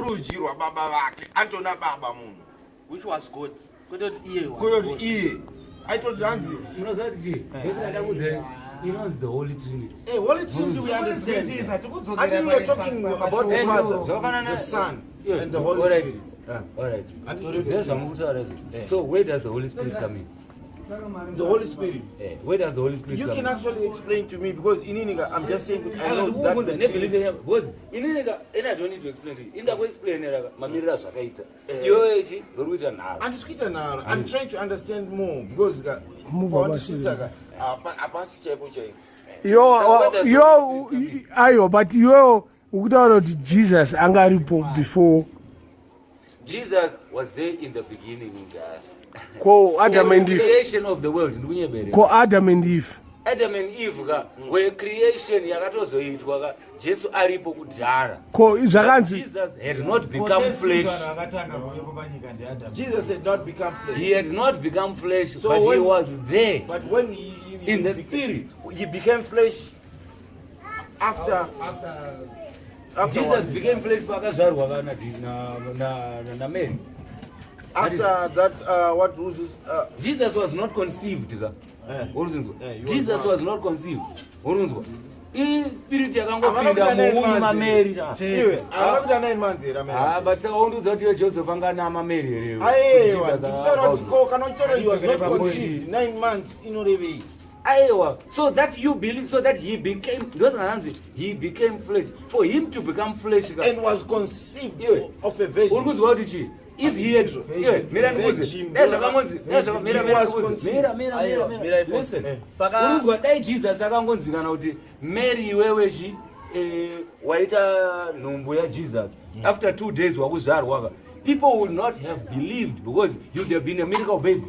Rudyi rwababa vake antona baba munhu. Which was God. Kwete kuti iye was Kwete God. kuti iye aitoti hanzi Munoziva kuti chii? Ndosaka ndakuudza inonzi the Holy Trinity. Hey, Holy Trinity we understand. I think we are talking about the Father, the Son, and the Holy Spirit. Alright. And- Ndezvamukutaura izvi. So where does the Holy Spirit come in? The Holy Spirit. Where does the Holy Spirit You come can in? actually explain to me because ininika, I'm just saying I know that Ndikubvunza the nebelief Trinity- yenyu, because ininika ini I don't need to explain to you. Ini ndakuexplainera mamiriro azvakaita. Iwewe ichi uri kuita nharo. Handisi kuita nharo. I'm trying to understand more because ka Move pawandichitsa ka, hapasi chaipo chaipo. Yo, aiwa, but iwewo ukutaura kuti Jesus anga aripo before. Jesus was there in the beginning. Ko Adam and Eve? Creation of the world, ndikunyebere. Ko Adam and Eve? Adam and Eve ka were creation yakatozoitwa ka Jesu aripo kudhara. Ko zvakanzi Jesus had not become flesh. Akatanga kuvepo panyika ndiAdam. Jesus had not become flesh. He had not become flesh, So but he was there But when he in the spirit. He became flesh after Jesus what? became flesh paakazvarwa ka na Mary. After that, what was Jesus was not conceived ka. Urunzwa? He was Jesus not. was not conceived. Urunzwa? Ispirit Havana yakangopinda kuita nine muwomb months maMary. Iwe, havana kuita 9 months here, Mary? Ah, but saka undiudza kuti iwe Joseph anga ana Mary here? Aiwa, Jesus ndikutaura kuti ko kana uchitaura he was not conceived 9 months inorevei? Aiwa, so that you believe, so that he became, ndozvakanzi he became flesh. For him to become flesh ka, And was conceived Iwe. of a virgin. Uri kunzwa kuti chii? If he had, iwe, mira ndikuudze. Virgin. Dai zvakangonzi, dai zvaka, mira, He mira was ndikuudze. conceived. Mira, mira, mira, Aiwa, mira. mira ifo. Listen. Paka- Uri kunzwa, dai Jesus akangonzi kana kuti Mary iwewe chi waita nhumbu yaJesus, after 2 days wakuzvarwa ka, people would not have believed because you'd have been a miracle baby.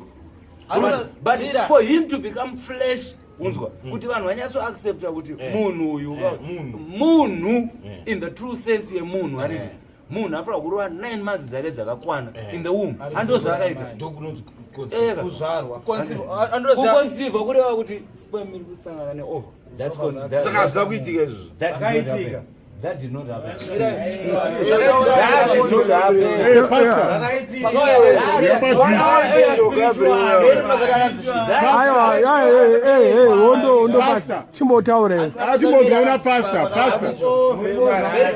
But Mira. for him to become flesh, unzwa kuti vanhu vanyatsoaccepta kuti munhu uyu Munhu. munhu in the true sense yemunhu, handiti munhu afanira kurova 9 months dzake dzakakwana in the womb, ando zvaakaita. Ndokunonzi Eka. Kuzvarwa. Andoziva. Kuconceive kureva kuti sperm iri kusangana neovum. Saka hazvina kuitika izvozvo. That did not Zvakaitika. happen. That did not happen. That did not happen. Hey, Pastor. Aiwa, aiwa, hondo hondo. Pastor. Chimbotaura. Achimbozoona pastor, pastor.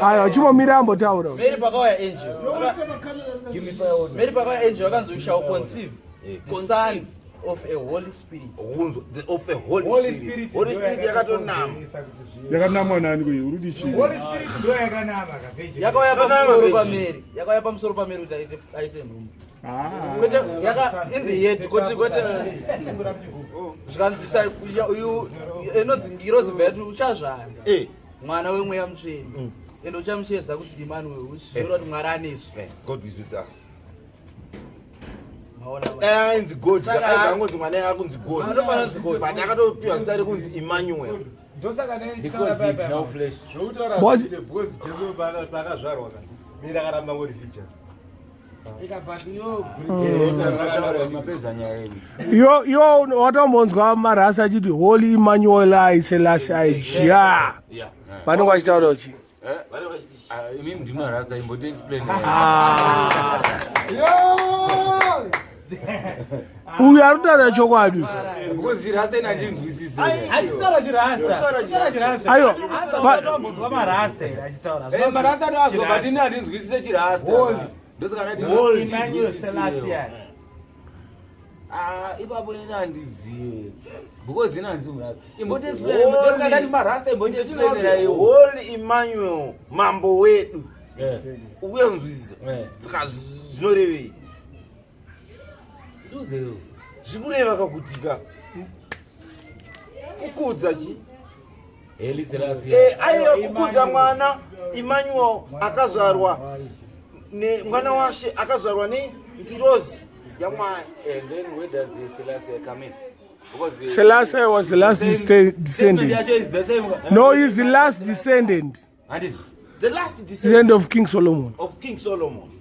Aiwa, chimbomira ambotaura. Mary pakauya angel. Mary pakauya angel akanzi, "You shall conceive the son of a Holy Spirit." Hunzwa, of a Holy Holy Spirit. Spirit. Holy Spirit yakatonama. Yakanamwa nani kuyi? Uri kuti chii? Holy Spirit ndo yakanama kavirgin. Yakauya Yakanama pamusoro virgin. paMary. Yakauya pamusoro paMary kuti aite nhumbu. Ah. Kwete yaka in the head, kwete zvikanzi uyu inonzi ngirozi bva uchazvara mwana wemweya mutsvene ende uchamuchedza kuti Emmanuel, zvinoreva kuti Mwari anesu. God is with us. Maona? Dai ainzi God, Saka- ainzi mwana akunzi God. Anofanira kunzi God. But akatopiwa zita rekunzi Emmanuel. Ndosaka Because he is now flesh. zvokutaura kuti because Jesu paakazvarwa ka, Mary akaramba ngori virgin. Mapedza nyaya yenyu. Yo watombonzwa marasi achiti Holy Emmanuel I Selassie I Jah? Vanenge vachitaura kuti Vanenge vachiti Ah, imimi ndimi marasta, imboti explain. Ah. Uyu ari kutaura chokwadi. Because chirasta ina chinzwisise. Achitaura chirasta. Achitaura chirasta. Aiwa, Anzwa marasta here achitaura? Marasta ndoazwa, but ini handinzwisise chirasta. Holy. Ndosaka ndati Emmanuel Selassie. Ah, ipapo ini handizive because ini handisi murasta. Imboti explain. Ndosaka ndati marasta, imboti explainera iwo. Holy Emmanuel, mambo wedu. Ukuya kunzwisisa? Saka zvinorevei? Ndiudzewo. Zvikureva kakutika kukudza chi Haile Selassie. Aiwa, kukudza mwana Emmanuel akazvarwa mwana washe akazvarwa nengirozi yaMwari. And then where does the Selassie come in? Because Selassie was the last statement descendant. yacho is the same. No, he's the last descendant. Handiti? The last descendant Descendant of King Solomon. Of King Solomon.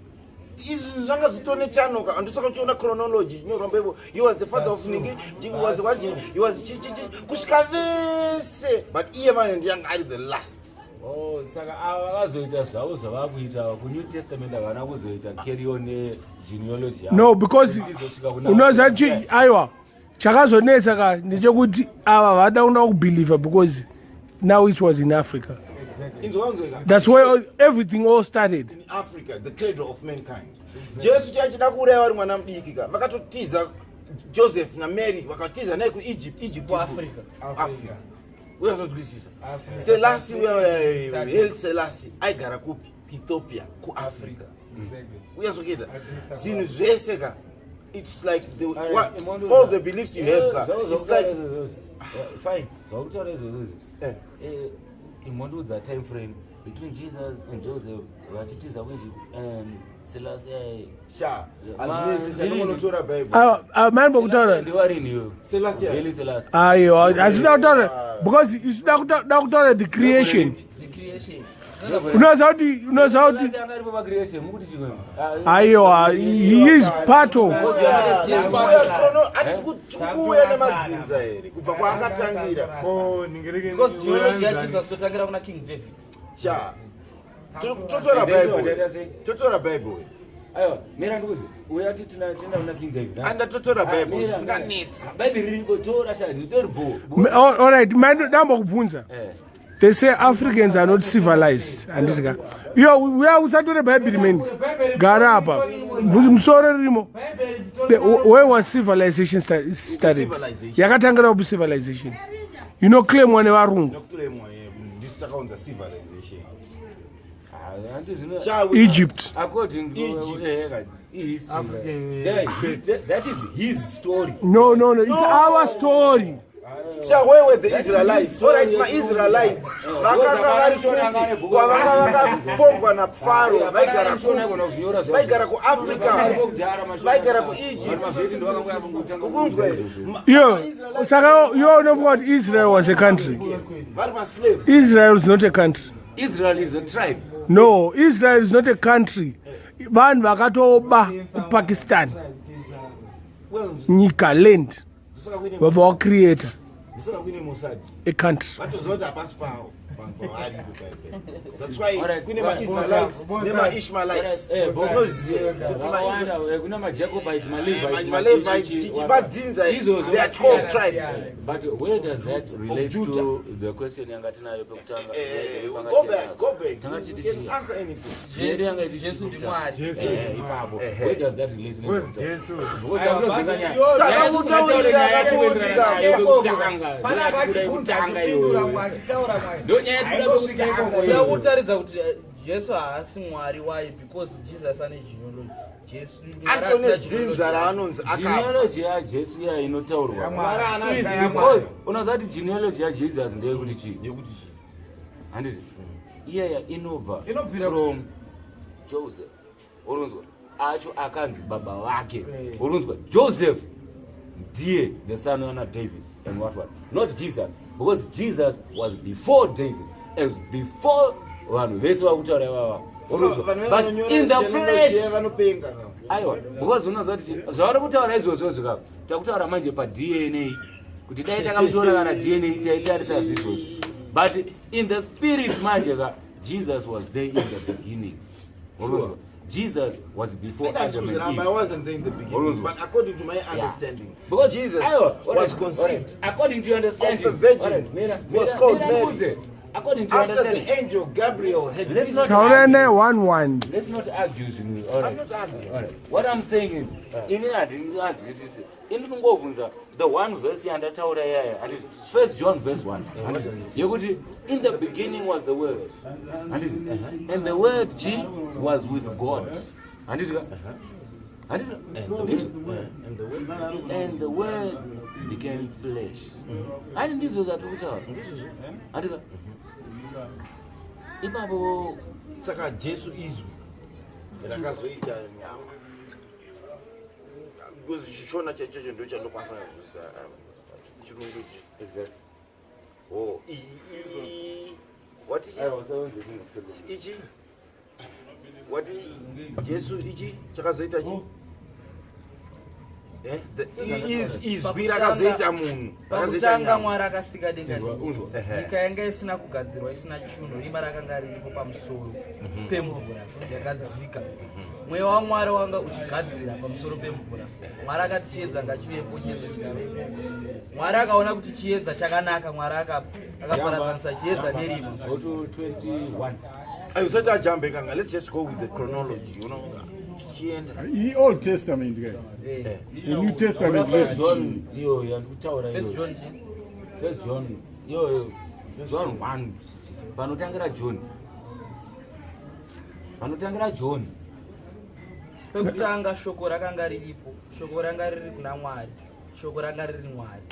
Izvi zvanga zvitone chanoka, handisaka uchiona chronology chinyorwa mbible, he was the father of ningi, he was what, he was chi chi chi, kusvika vese, but iye manje ndiyanga ari the last. Oh, saka ava vakazoita zvavo zvavakuita ava kunew testament havana kuzoita carry on negenealogy yavo. No, because Tichizosvika kuna- unoziva aiwa chakazonetsa ka ndechekuti ava vada kuda kubhilivha because now it was in Africa. Inzwanzweka. That's where everything all started. In Africa, the cradle of mankind. Jesu chachida kuuraya vari mwana mudiki ka, vakatotiza Joseph naMary, vakatiza naye kuEgypt, Egypt, KuAfrica. Africa. Uyazonzwisisa. Selasi, Haile Selassie aigara kupi? KuEthiopia, kuAfrica. Uyazoketa zvinhu zvese ka, it's like the, Alright, what, Imondo- all the beliefs you have ka, Zvavo it's like zvakutaura izvozvo. Fine, zvakutaura izvozvo izvo. Imondoudza time frame between Jesus and Joseph vachitiza kuEgypt and Selassie. Sha, Yeah. hazvinetsi, chandingonotora Bible. Mani bokutaura. Ndiwarini iwewe? Selassie. Haile Selassie. Aiwa, hazvida kutaura because isida da kutaura the creation. The creation. Unoziva kuti Selassie anga aripo pacreation, mukuti chimwe. Ah, aiwa, he is part of. Kuuya nemadzinza here kubva kwaakatangira? Ko ningereke. Because genealogy yaJesus totangira kuna King David. Sha, totora David Bible. wataita sei? Totora Bible. Aiwa, mira ndikudze. Uya ti tinoenda kuna King David. Andatotora Ah, Bible, mira, zvisinganetsi. mira. Bible ririko, tora sha, ritori bho. All right, mani dambokubvunza. They say Africans are not civilized, handiti ka? Iyo uya usatore Bhaibheri meni, gara apa musoro ririmo. Where was civilization started? Civilization. Yakatangira kupi civilization inoclaimwa nevarungu? Nokulemwa, ndisu takaunza civilization. Ah, hanti zvino Sha, Egypt. According to Egypt. history. African- That is his story. No, it's our story. Sha, where were the Israelites? All right, maIsraelites vakanga vari kupi kwavanga vakapongwa naFaro? Vaigara kupi? Vaigara kuAfrica, vaigara kuEgypt. Ukunzwa here? Iyo saka iwe unofunga kuti Israel was a country? Vari maslaves. Israel is not a country. Israel is a tribe. No, Israel is not a country. Vanhu vakatoba kuPakistan nyika, land, Ndosaka kuine vabva wacreata ndosaka kuine Mossad. a country. Vatoziva kuti hapasi pavo vanhu pavari ipo. That's why Alright, kune right. maIsraelites nemaIshmaelites. Unoziva kuti Vakawanda, kuna maJacobites, maLevites, maLevites, chichi, madzinza. Izvozvo There are 12 tribes. But where does that relate Judah. to the question yanga tinayo pekutanga? Go back, go back. Tanga You chiti can chii? answer anything. Yedu yanga ichi Jesu chikuta. ndiMwari. Ipapo where does that relate to Where's Jesu? Because takutobvunza nyaya. Takakutaurira, Nyaya yekutanga, Pana akachibvunza yekutanga achipindura iyoyo. achitaura mwayi. Ndo nyaya Haingosvika yekutanga. ikoko. Toda kutaridza kuti Jesu haasi Mwari. Why? Because Jesus ane genealogy. Jesu Mwari Atone asina dzinza genealogy. raanonzi akabva. Genealogy yaJesu iya inotaurwa Mwari ana Is dzinza. because unoziva kuti genealogy yaJesus ndeyekuti chii? Yekuti chii? Handiti iyaya inobva Inobvira- from Joseph, urunzwa acho akanzi baba vake, urunzwa Joseph ndiye the son wana David and what what, not Jesus, because Jesus was before David as before vanhu vese vakutaura ivava, urunzwa. Vanhu But vanonyora in the genealogy flesh vanopenga. Aiwa, because unoziva kuti zvavari kutaura izvozvo zvika takutaura manje paDNA kuti dai takamutora kana DNA taitarisa zvizvozvo, but in the spirit manje ka, Jesus was there in the beginning. Urunzwa? Jesus was before Adam and I Eve. wasn't there in the beginning, Urunzwa? but according to my understanding, Because Jesus aiwa, was alright, conceived alright. According to your understanding, of a virgin alright, mira, was mira, called mira Mary. ndikudze. According to your After the understanding, angel Gabriel had Let's not Taura argue. naye one one. Let's not argue zvinhu. All right. I'm not arguing. All right. What I'm saying is, ini handinzwisisi. Ini ndingovhunza the one verse yandataura iyaya, handiti? First John verse 1, handiti? Yekuti in the beginning was the Word, handiti? And the Word chi was with God, handiti ka? Handiti ka? And the Word And the Word became flesh. Handi ndizvo zvatiri kutaura, handiti ka? Ipapo Saka Jesu izwi rakazoita nyama, because Chishona chaichocho ndo chandokwanisa kuzwisisa, Chirungu ichi. Exactly. Oh, wati Aiwa, usaunze zvinhu kusegona. Ichi wati Jesu ichi chakazoita chi? Eh, izwi rakazoita munhu. Pakutanga Mwari akasika denga nyika yanga isina kugadzirwa isina chunhu, rima rakanga riripo pamusoro mhm. pemvura yakadzika. Mhm. Mweya waMwari wanga uchigadzira pamusoro pemvura. Mwari akati chiedza ngachivepo, chiedza chikavepo. Mwari akaona kuti chiedza chakanaka, Mwari akaparadzanisa chiedza nerima. Go to 21. Ayo usati ajambe kanga. Let's just go with the chronology, you know. Chienda. I Old Testament ke. Eh. The New Testament First John iyo yandikutaura First iyo. John chi? First John iyo John 1 panotangira John. Panotangira John. Pekutanga shoko rakanga riripo, shoko ranga riri kuna Mwari, shoko ranga riri Mwari.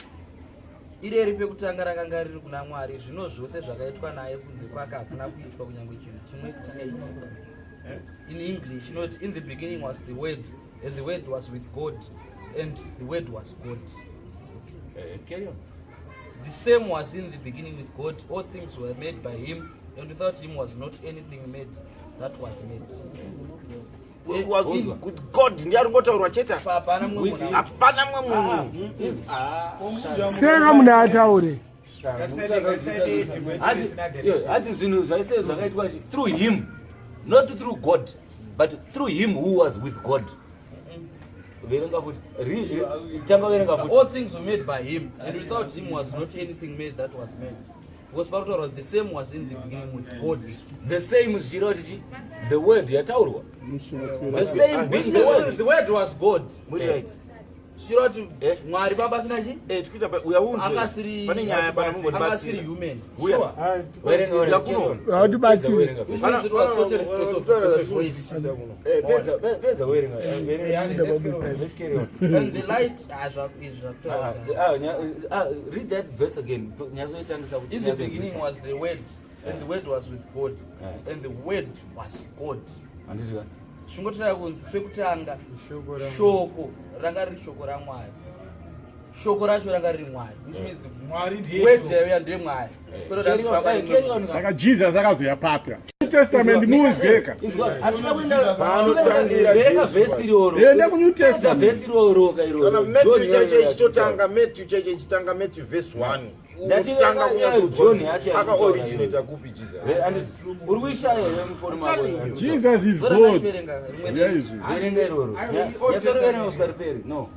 Ireri pekutanga rakanga riri kuna Mwari, zvino zvose zvakaitwa naye kunze kwake hakuna kuitwa kunyange chinhu chimwe chakaitika. In English inoti in the beginning was the word and the word was with God and the word was God. Eh, carry on. The same was in the beginning with God. All things were made by him, and without him was not anything made that was made. Was in with God ndiye ari kungotaurwa chete. Hapana mumwe munhu. Hapana mumwe munhu. Seka munhu ataure. Hanzi zvinhu zvaise zvakaitwa through him, not through God, but through him who was with God. Verenga futi. Tanga verenga futi. All things were made by him, and without him was not anything made that was made. Because parutaurwa the same was in the beginning with God. The same zvichireva kuti chi? The word yataurwa. The same being the word. The word was God. Muri right. Zvichireva kuti Eh. Mwari baba asina chi? Eh, tikuita uya Angasiri Pane nyaya pana angasiri mungondibatsira. human. Uya. Verenga verenga. Yakuno. Hautibatsiri. Verenga. Which means it was sorted because of the voice. Eh, pedza pedza verenga. Verenga. Let's carry on. And the light ah, izvi zvakutaurwa. Ah, ah, read that verse again. Nyatsoitangisa kuti In the beginning was the word, and the word was with God, and the word was God. Handiti ka? Zvingotaura kunzi pekutanga shoko ranga riri shoko raMwari. Shoko racho ranga riri Mwari, which means Mwari ndiye word shoko. yaiuya ndiye Mwari. Kwete kuti Carry on, baba eh, carry on. Saka Jesus akazoya papya. New Testament munzweka. Izwa, hatina kuenda Panotangira verenga Jesu vhesi iroro. Enda ku New Pedza Testament. vhesi iroro ka iroro. Kana Matthew John chaicho iyoyo ichitotanga Matthew chaicho ichitanga Matthew verse 1. Ndati Unotanga eh, kunyatsodzwa John kuti yacho aka yakutaura originate kupi Jesus. Eh, and uri kuishaya here mufoni mako? Jesus is Zora God. ndachiverenga rimwe Ziya izvi. Verenga iroro. I will Old Nyatsoverenga Testament. kusvika riperi. No.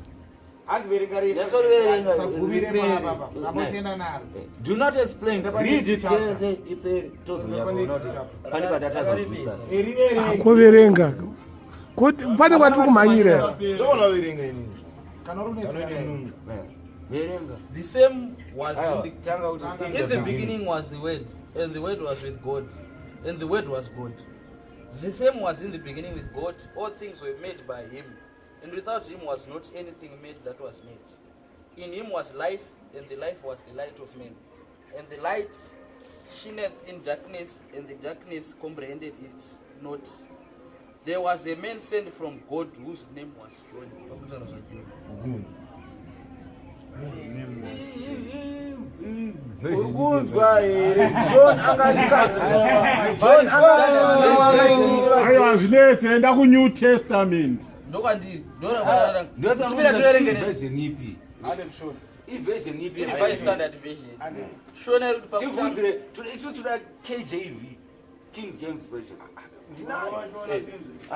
Hanzi verenga rese. Nyatsoverenga Sagumire riperi. papa. Ramotenda naro. Do not explain. Ndapa Read it next chapter. chese iperi tozonyatsoona kuti chapter. pane patatadza kunzwisisa. Eri Koverenga. Pane kwatiri kumhanyira. Ndokona verenga inini. Kana uri Kana unetseka. ine Eh, Verenga. The same was in Aiwa, the tanga kuti In the beginning was the Word, and the Word was with God, and the Word was God. The same was in the beginning with God. All things were made by him, and without him was not anything made that was made. In him was life, and the life was the light of men. And the light shineth in darkness, and the darkness comprehended it not. There was a man sent from God whose name was John. Pakutaura zvaJohn. Uri kunzwa here? John anga ari cousin. John anga ari Aiwa zvinetse enda ku New Testament. Ndokwandiri. Ndochimira toverengere. Version ipi? Ane kushona. Iversion ipi? Revised Standard Version. Shona iri kuti pakutanga Tivhunzire, isu toda KJV, King James Version.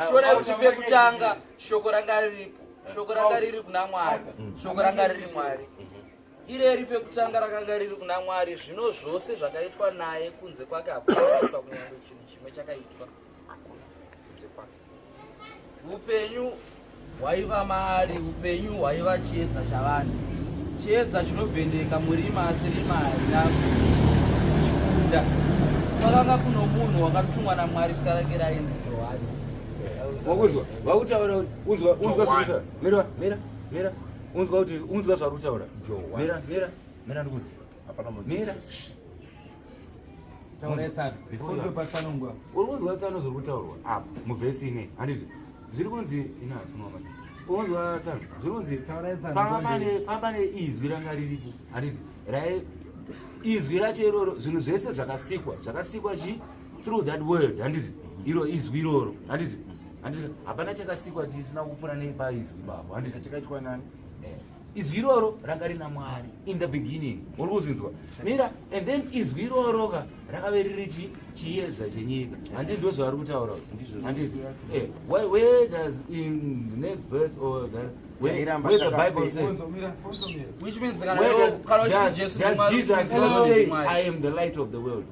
Shona iri kuti pekutanga shoko ranga riripo. Shoko ranga riri kuna Mwari. Shoko ranga riri Mwari. Ireri pekutanga rakanga riri kuna Mwari. Zvino zvose zvakaitwa naye kunze kwake hakuna kuitwa kunyange chinhu chimwe chakaitwa. Upenyu hwaiva maari, upenyu hwaiva chiedza chavanhu. Chiedza chinovheneka murima, asi rima harina kuchikunda. Kwakanga kuno munhu wakatumwa naMwari, zita rake rainzi Johani. Wakunzwa? Vakutaura kuti unzwa unzwa zviri Mira, mira, mira. Unzwa kuti unzwa zvari kutaura. Mira, mira, mira ndikudzi. Mira. Taura tsano. Before topatsanungwa. Uri kunzwa tsano zviri kutaurwa apa muvhesi ine handiti zviri kunzi ina hasunwa masi. Uri kunzwa tsano zviri kunzi Taura tsano, panga pane panga pane izwi ranga riripo handiti rai izwi racho iroro zvinhu zvese zvakasikwa zvakasikwa chi through that word handiti iro izwi iroro handiti handiti hapana chakasikwa chisina kupfuura nepaizwi babo handiti Chakaitwa nani? Izwi iroro ranga rina Mwari in the beginning. Muri kuzvinzwa? Mira, and then izwi iroro ka rakave riri chi chiedza chenyika. Handiti ndozvavari kutaura. Handiti. Where does in the next verse or the Chairamba where the Bible chakapera. says Which means kana where iwe- kana does, uchiti Jesu does ndiMwari, Jesus which means not say Mwari. I am the light of the world?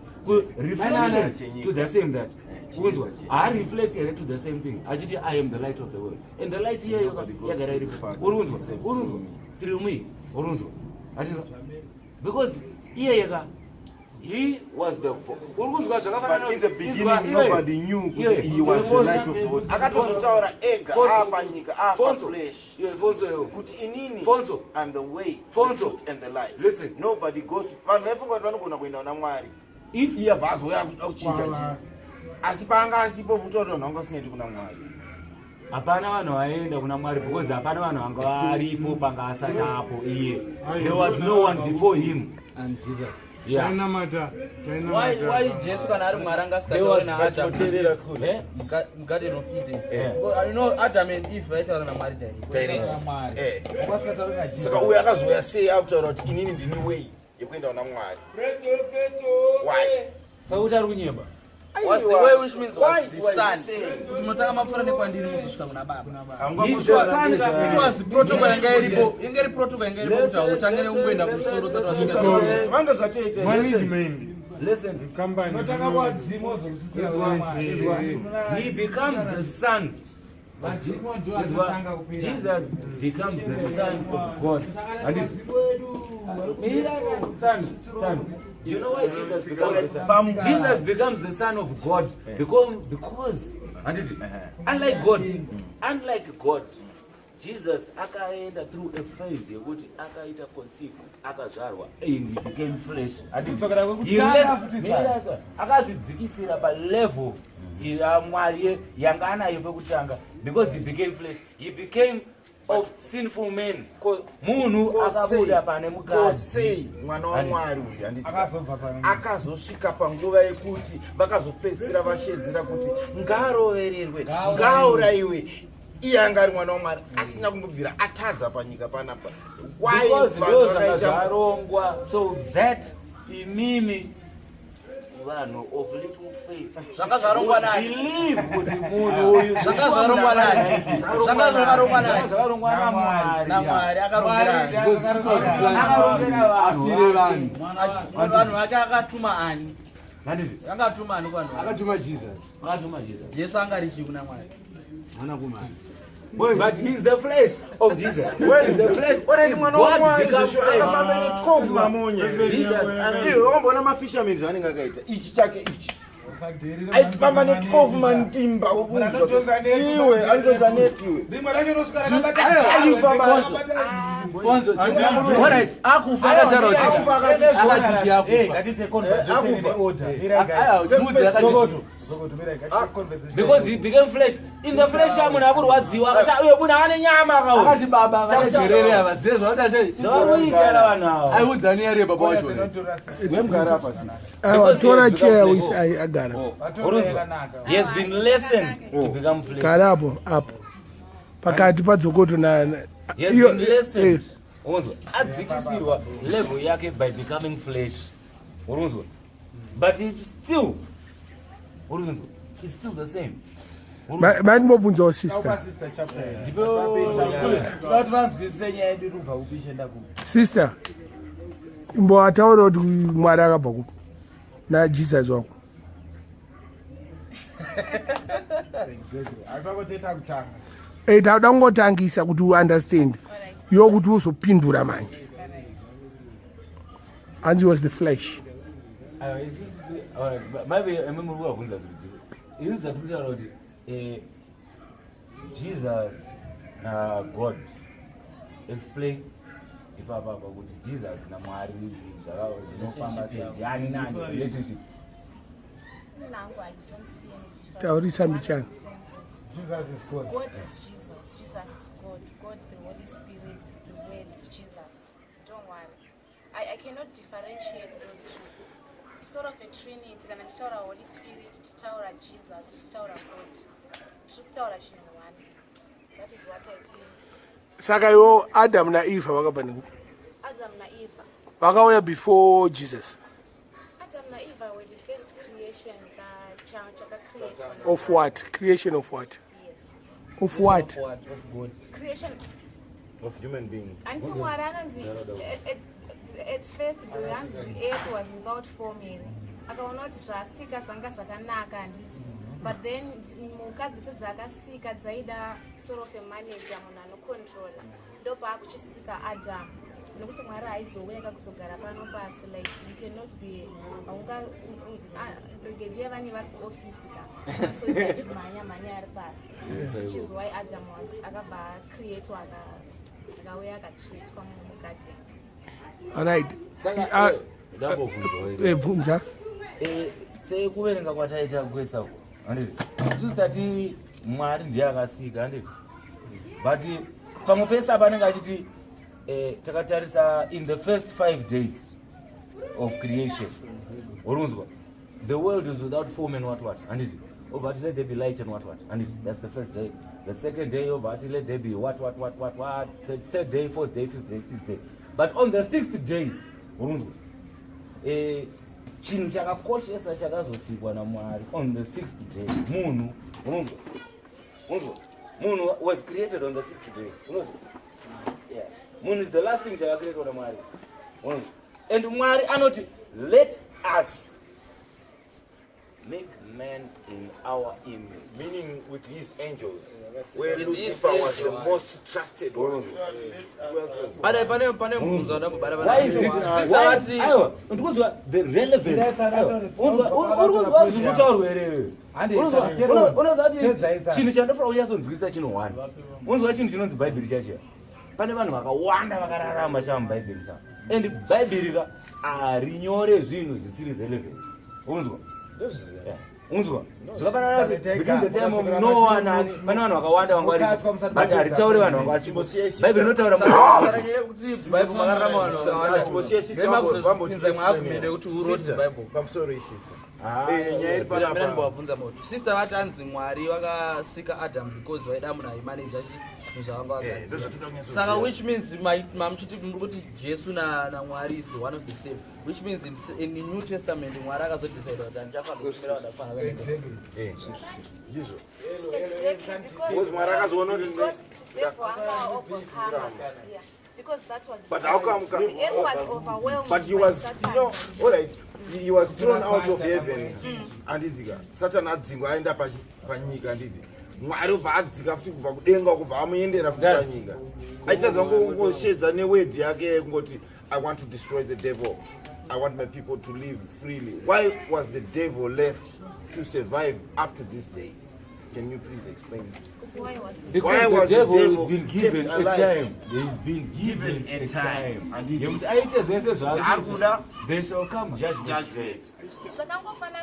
Reflection Chenyika. to the same that. Chiedza Kunzwa? chenyika. Haareflect here to the same thing. Achiti I am the light of the world. And the light here Nobody goes yagara to the iripo. Father Uri kunzwa? except Uri kunzwa? through me. Through me. Uri kunzwa? Achiti because iye yeka he was the uri kunzwa zvakafanana But in the Inzwa, beginning iwe. nobody knew kuti Iwe. he was the Fonso. light of the world. Akatozotaura ega Fonso. apa nyika apa Fonso. flesh. Iwe, Fonso iwe. Kuti inini Fonso. I'm the way, Fonso. the truth and the life. Listen. Nobody goes to vanhu vaifunga kuti vanogona kuenda kuna Mwari. If Iye abva azouya akuchinja chinhu. Asi paanga asipo kutaura vanhu vanga vasingaendi kuna Mwari. Hapana vanhu vaenda kuna Mwari because hapana vanhu vanga varipo panga asati apo iye. There was no one before him. And Jesus. Yeah. Tainamata. Why Jesu kana ari Mwari anga There asingatauri was- naAdam Tinoteerera kule. Eh? mugarden of Eden? Eh. Because, you know Adam and Eve vaitaura naMwari direct. Direct. Saka uyu akazouya sei akutaura kuti inini ndini way yekuenda kuna Mwari? Why? Saka kuti ari kunyemba. Was the way, which means was Why the do I son. say? Kuti munotanga mapfuura nekwandiri muzosvika kuna Baba. He's the son. It was protocol yanga iripo, yanga iri protocol yanga iripo kuti hautange nekungoenda kumusoro usati wasvika. Vanga zvatoita. Management. Listen. Company. Unotanga kuwadzima wozorusitira Izwa. He becomes the son. Izwa. Jesus becomes the son of God. Mira, son, son. Do you know why Jesus becomes the son? Jesus becomes the son of God because handiti, unlike God, Jesus akaenda through a phase yekuti akaita conceive, akazvarwa and he became flesh. Handiti? Kudzokera kwekutanga futi Mira, akazvidzikisira palevel yaMwari yanga anayo pekutanga because he became flesh. He became of sinful man. Munhu akabuda pane mukadzi. Sei mwana waMwari uyu, handiti, Akazobva pano. akazosvika panguva yekuti vakazopedzisira vashedzera kuti ngaarovererwe, ngaaurayiwe, iye anga ari mwana waMwari asina kumbobvira atadza panyika panapa? Why Because vanhu ndo zvanga vakaita zvarongwa so that imimi vanhu of little faith Zvanga zvarongwa nani? believe kuti munhu uyu Zvanga zvarongwa nani? Zvanga zvakarongwa nani? Zvakarongwa naMwari. NaMwari akarongera ani? Akarongera vanhu. Afire vanhu. Vanhu vake akatuma ani? Handiti? Akatuma ani kuvanhu vake? Akatuma Jesus. Akatuma Jesus. Jesu anga ari chii kuna Mwari? Mwanakomana. But he's the flesh of Jesus. He's the flesh. Already Is mwana God waMwari become zvesho flesh. akafamba ne 12 mamonye. Jesus Iwe wakamboona mafishermen zvaanenge akaita? Ichi chake ichi aifamba ne 12 mandimba. Iwe anotoza net iwe. Rimwe racho rinosvika Aifamba. Fonzo, alright, akufa akataura kuti Akufa akati- akati akufa. Ngatite conversation Akufa. in order. Aya, mudzi akati Because he became flesh. In the flesh munhu akurwadziwa. Uye munhu ane nyama akaona. Akati baba vakagerere ava zive zvavada sei. Zvavakuitira vanhu ava. Aiudzani ari baba wacho. Wemugara apa, sister. Aiwa, Because tora he has chair become uisi flesh. agara. Urunzwa? He has been lessened to become flesh. Gara apo apo pakati padzokoto na He has been lessened. Urunzwa? Adzikisirwa level yake by becoming flesh. Urunzwa? But it's still, urunzwa, it's still the same. Mandimobvunzawo sister. Toda kuti vanzwisise nyaya yedu iri kubva kupi ichienda kupi. Sister, imboataura kuti Mwari akabva kupi naJesus wako. Exactly. Haipakoteta kutanga. Tauda kungotangisa kuti uunderstand yo kuti uzopindura manje. Hanzi was the flesh. Aiwa, alright, maybe imi muri kuvabvunza zviri ini zvatiri kutaura kuti Jesus naGod, explain ipapa apa kuti Jesus naMwari zvinofamba sei, yani nani relationship. Nangu, I don't see any difference. Taurisa One and mbichana. the same thing. Jesus is God. God is Jesus. Jesus is God. God, the Holy Spirit, the Word, Jesus. Don't worry. I cannot differentiate those two. It's sort of a trinity. Kana tichitaura Holy Spirit, tichitaura Jesus, tichitaura God. Tiri kutaura chinhu one. That is what I think. Saka iwo Adam naEva vakabva nekupi? Adam naEva. Vakauya before Jesus. Adam naEva were the first creation chakacreatwa. Of what? Creation of what? Yes. Of what? Of what? Of God. Creation of human being. Anti Mwari anonzi at first the hanzi the earth was without form here. Akaona kuti zvaasika zvanga zvakanaka handiti. But then mhuka dzese dzaakasika dzaida sort of a manager munhu anocontrola. Ndopaakuchisika Adam. Nekuti Mwari haizouya kakuzogara pano pasi like you cannot be haunga brigadier vane vari kuofisi ka. So achimhanya mhanya ari pasi. Which is why Adam was akabva creatwa akauya akatsvetwa mugarden. Alright. Saka Ah, ndambobvunzawo here? Bvunza. Sekuverenga kwataita kwesa uko handiti isusu tati Mwari ndiye akasika handiti, but pamwe pese apa anenge achiti takatarisa in the first 5 days of creation, urunzwa, the world is without form and what what, handiti? Obva ati let there be light and what what, handiti? That's the first day. The second day obva ati let there be what what what what what, third day, fourth day, fifth day, sixth day. But on the sixth day, urunzwa, chinhu chakakoshesa chakazosikwa naMwari on the sixth day munhu, unonzwa? Unonzwa, munhu was created on the sixth day, unonzwa? Yeah, munhu is the last thing chakacreatwa naMwari, unonzwa? And Mwari anoti let us make man in our image. Meaning with his angels, where With his Lucifer was the angels. most trusted one. Pane mubvunzo wandambobata. Why is it? Sister vati Aiwa, ndikuzwa the relevance. Aiwa, uri kunzwa zviri kutaurwa here? Unonzwa kuti chinhu chandofanira kunyatsonzwisa chino one, unonzwa chinhu chinonzi Bhaibheri chachiya, pane vanhu vakawanda vakararama sha mubhaibheri sha, and Bhaibheri ka harinyore zvinhu zvisiri relevant, unzwa? Yeah. Unzwa, zvakafanana between the time of Noah nani, pane vanhu vakawanda vanga vari, but haritauri vanhu vanga vasipo. Bhaibheri rinotaura Saka nyaya yekuti Bible makararama vanhu vakawanda. Chimbosiya sister Remakuzopinza imwe argument yekuti who wrote the Bible. Pamusoro sister. Ah. Nyaya iri Mira panapa. ndimbovabvunza moto. Sister vati anzi Mwari vakasika Adam because vaida munhu aimaneja zvinhu zvavanga vagadzira. Ndozvatoda kunyatsoziva. Saka which means mamuchiti muri kuti Jesu naMwari is the one of the same. Which means in the New Testament Mwari akazodecide kuti handichafanira kutumira vanhu vakafanana Ndizvo. Exactly, because Because Mwari akazoona kuti because devil anga overcome. Yeah. Because that was But how come the earth was overwhelmed But he by was, Satan. all right, he was thrown out of heaven. Andizika, Satan adzingwa aenda panyika, anditi. Mwari ubva adzika futi kubva kudenga kubva amuendera futi panyika. Aitadza kungoshedza neword yake kungoti I want to destroy the devil. I want my people to live freely. Why was the devil left to survive up to this day? Can you please explain? Kuti why was the Because Why the was the devil devil has been given kept a alive? time. He's been given Given a a time. time. Handiti. Yekuti aite zvese Zvaari zvaari kuda. There shall come judgment. Judgment.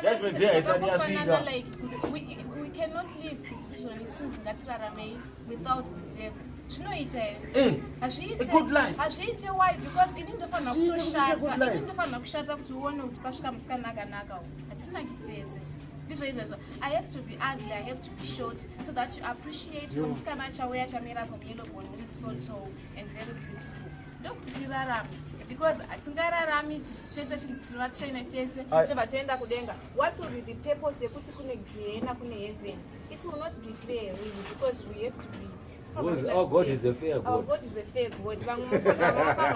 Judgment day haisati Zvakangofanana yasvika. like kuti we cannot live kuti izvoni tinzi ngatiraramei without the devil. Zvinoita here? Hazviite. A good life. Hazviite. Why? Because ini ndofanira Zviite kuti kutoshata good life. ini ndofanira kushata kuti uone kuti pasvika musikana akanaka uyu. Hatina kitese ndizvo izvozvo. I have to be ugly, I have to be short so that you appreciate kuti musikana achauya achamira from yellow bone who is so tall and very beautiful. Ndokuti tirarame, because hatingararami tese chinzi tiri vatsvene tese tobva toenda kudenga. What will be the purpose yekuti kune gehena, kune heaven? It will not be fair really, because we have to be Because our God is a fair Our God. God is a fair God. Vamwe vanofanira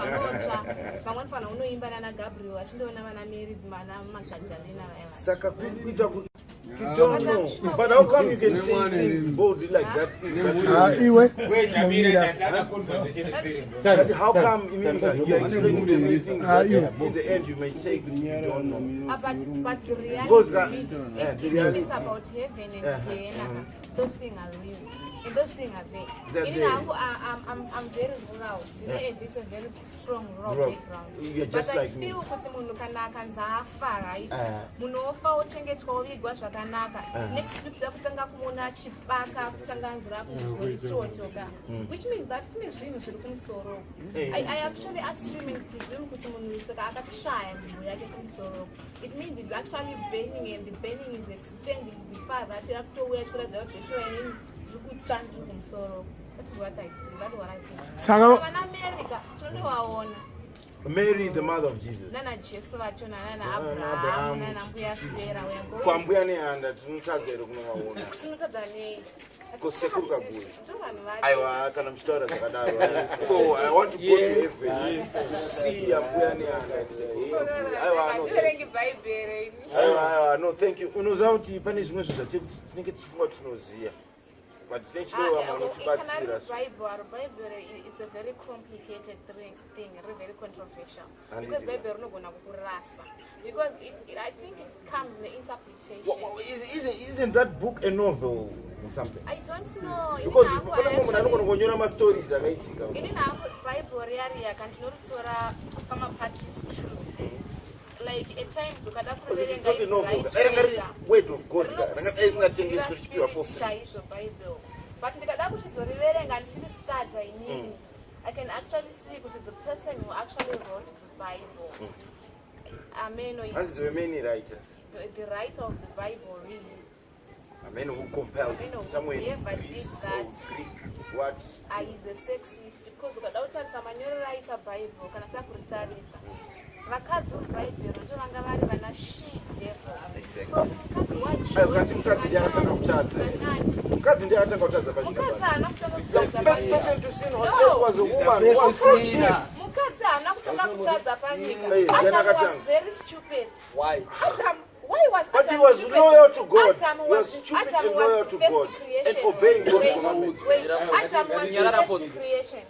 vanotsva, vamwe vanofanira unoimba nana Gabriel vachindoona vana Mary, vana Magadalena vaya. Saka kuita you don't know. But how come you can say things boldly like that? Ah, iwe. But how come you mean, you are explaining to me things Ah, that you. in the end you may say you don't know? Ah, but the reality, Because, if, the if reality. it's about heaven and Gehenna, those things are real. And those things are there. They're Ini there. hangu, I'm very rural. Ndine this a very strong rural Rural. background. You're just But like I me. feel kuti munhu kana akanzi afa, right? Munhu ofa ochengetwa ovigwa zvakanaka. Next week da kutanga kumuona achibaka, kutanga anzi rakutotoka. Which means that kune zvinhu zviri kumusoro. I actually assume and presume kuti munhu saka akatoshaya nzvimbo yake kumusoro. It means he's actually burning, and the burning is extending to the father. Achida kutouya achikuratidza kuti zvechiwa inini ndiri kutsva ndiri kumusoro. That is what I feel. That is what I think. Saka- vana America tinondovaona. Mary the mother of Jesus. Nana Jesu vacho nana Nana Abraham Abraham, nana mbuya Sarah. We are going. Kwambuya nehanda tinotadza here kunovaona? Tinotadza nei? Kosekuru Kaguya. Ndo vanhu vacho. Aiwa kana muchitaura zvakadaro. So I want to go to heaven to see ambuya nehanda and sekuru Kaguya. Aiwa no. thank you. Handiverengi Bhaibheri ini. Aiwa aiwa no thank you. Unoziva kuti pane zvimwe zvinhu zvatiri kuti tinenge tichifunga kuti tinoziva. But tinenge tichidiwa vamwe vanotibatsira. so. Bible, Bible, it's a very complicated thing, very, very controversial. Handiti Because ka. Bible rinogona kukurasa. Because I think it comes in the interpretation. Isn't that book a novel or something? I don't know. Ini Because hangu pane mumwe munhu anogona kunyora mastories akaitika. Ini hangu Bible riya riya kandinoritora pamaparties two. Like at times ukada Because it's kuriverenga not a novel. right Dai ranga riri wega. word of God. ka. Ranga dai risingatengeswi richipiwa for free. chaizvo bible but ndikada kuchizoriverenga ndichiri stada inini i can actually see kuti the person who actually wrote the bible ameno is Hanzi there were many writers. the writer of the bible really A man who compiled Ameno who somewhere in never did Greece that. or Greek, what? is a sexist because ukada kutarisa manyorero aita bible kana sakuritarisa vakadzi vebhaibheri ndo vanga vari vana she devil Exactly. from mukadzi Aiwa, kati mukadzi ndiye akatanga kutadza. waJohnani. Mukadzi ndiye akatanga kutadza panyika mukadzi pano. haana kutanga The kutadza first panyika. person to sin on No. earth was a woman who was sinner. mukadzi haana kutanga kutadza panyika Hey, Adam ndiani was akatanga? very stupid Why? Adam, why was But Adam he was stupid? loyal to God. Adam He was was, stupid Adam and was loyal the to first God creation. and obeying God's Wait, commandments. wait. Adam was Nyarara the for first creation.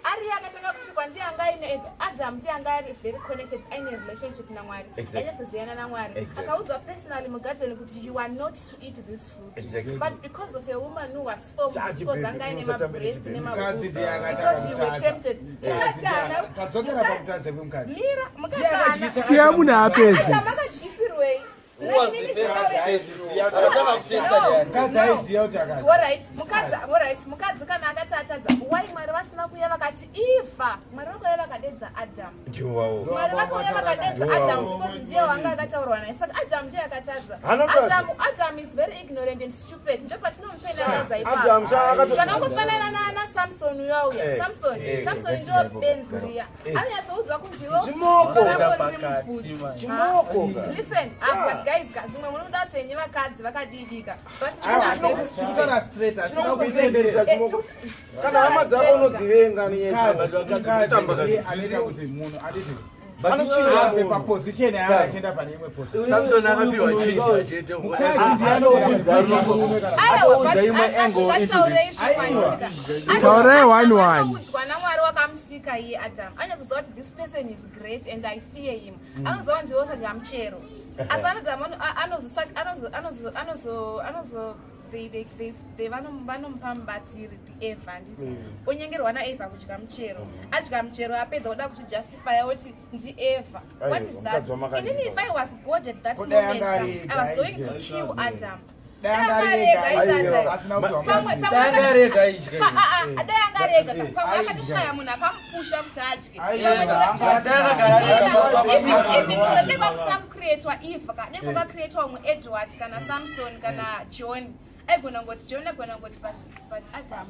Ari akatanga kusikwa ndiye anga aine Adam ndiye anga ari very connected aine relationship naMwari. Exactly. Ainyatsoziana naMwari. Exactly. Akaudzwa personally mugarden kuti you are not to eat this fruit. Exactly. But because of a woman who was formed Chachi because baby, anga aine unosatambe mabreast nechibaby. Mukadzi nemaboobs. ndiye akatanga Because you were kutadza. tempted. Mukadzi haana Tadzokera pakutadza kwemukadzi. Mira, mukadzi haana Siya munhu apedze. Adam akadyisirwei? Who was the first to taste? Akatanga kutesta ndiani? Mukadzi aiziva kuti akadya. Alright, mukadzi, alright, mukadzi kana akati atadza, why Mwari vasina kuuya vakati Eva, Mwari vakauya vakadedza Adam. Ndiwawo. Mwari vakauya vakadedza Adam because ndiye wanga akataurwa naye. Saka Adam ndiye akatadza. Haana kutadza. Adam is very ignorant and stupid. Ndopatinomupenaliza Adam ipapo. sha Zvakangofanana naana Samson uya uya. Eh, Samson, eh, Samson ndio benzi riya. Anonyatsoudzwa kunzi iwe Zvimoko. rako riri mubvudzi. Chimoko ka. Listen, ah, but guys, ka, zvimwe munoda kuti henyu vakadzi vakadidika. But women are very stupid. Kutaura straight, hatina Chinokutemberesa kutemberesa. chimoko. Kana hama dzako unodzivenga Mukadzi ndiye anoita kuti munhu aditi abve paposition yaari achienda pane imwe position. Samson akapiwa chinja chete. Mukadzi ndiye anoudza murume kana Aiwa, but Akaudza imwe asi angle into ngatitaurei this. zvikwanisika. Taurai Adam one one. akaudzwa namwari wakamusika iye Adam. Anyazoziva kuti this person is great and I fear him. Anoziva kuti ndiwe usadya muchero. Asi Adam anozo they vanomupa mubatsiri the Eva handiti onyengerwa naEva kudya muchero. Adya muchero apedza oda kuchijustifya oti ndi Eva. What Aiwa, is that? mukadzi wamakandika. Inini if I was God at that Kudai moment, anga ari I was ega going to aidya. kill Adam. Dai anga ari ega aidya, asina kupiwa Pamwe- mukadzi. pamwe Dai anga ari ega aidya. Dai anga ari ega pamwe Aidya. akatoshaya munhu akamupusha kuti adye. Aidya. Pamwe Dai akagara ari ega. Even chero dai kwakusina kucreatwa Eva ka dai kwakacreatwa umwe Edward kana Samson kana John aigona kungoti John aigona kungoti but Adam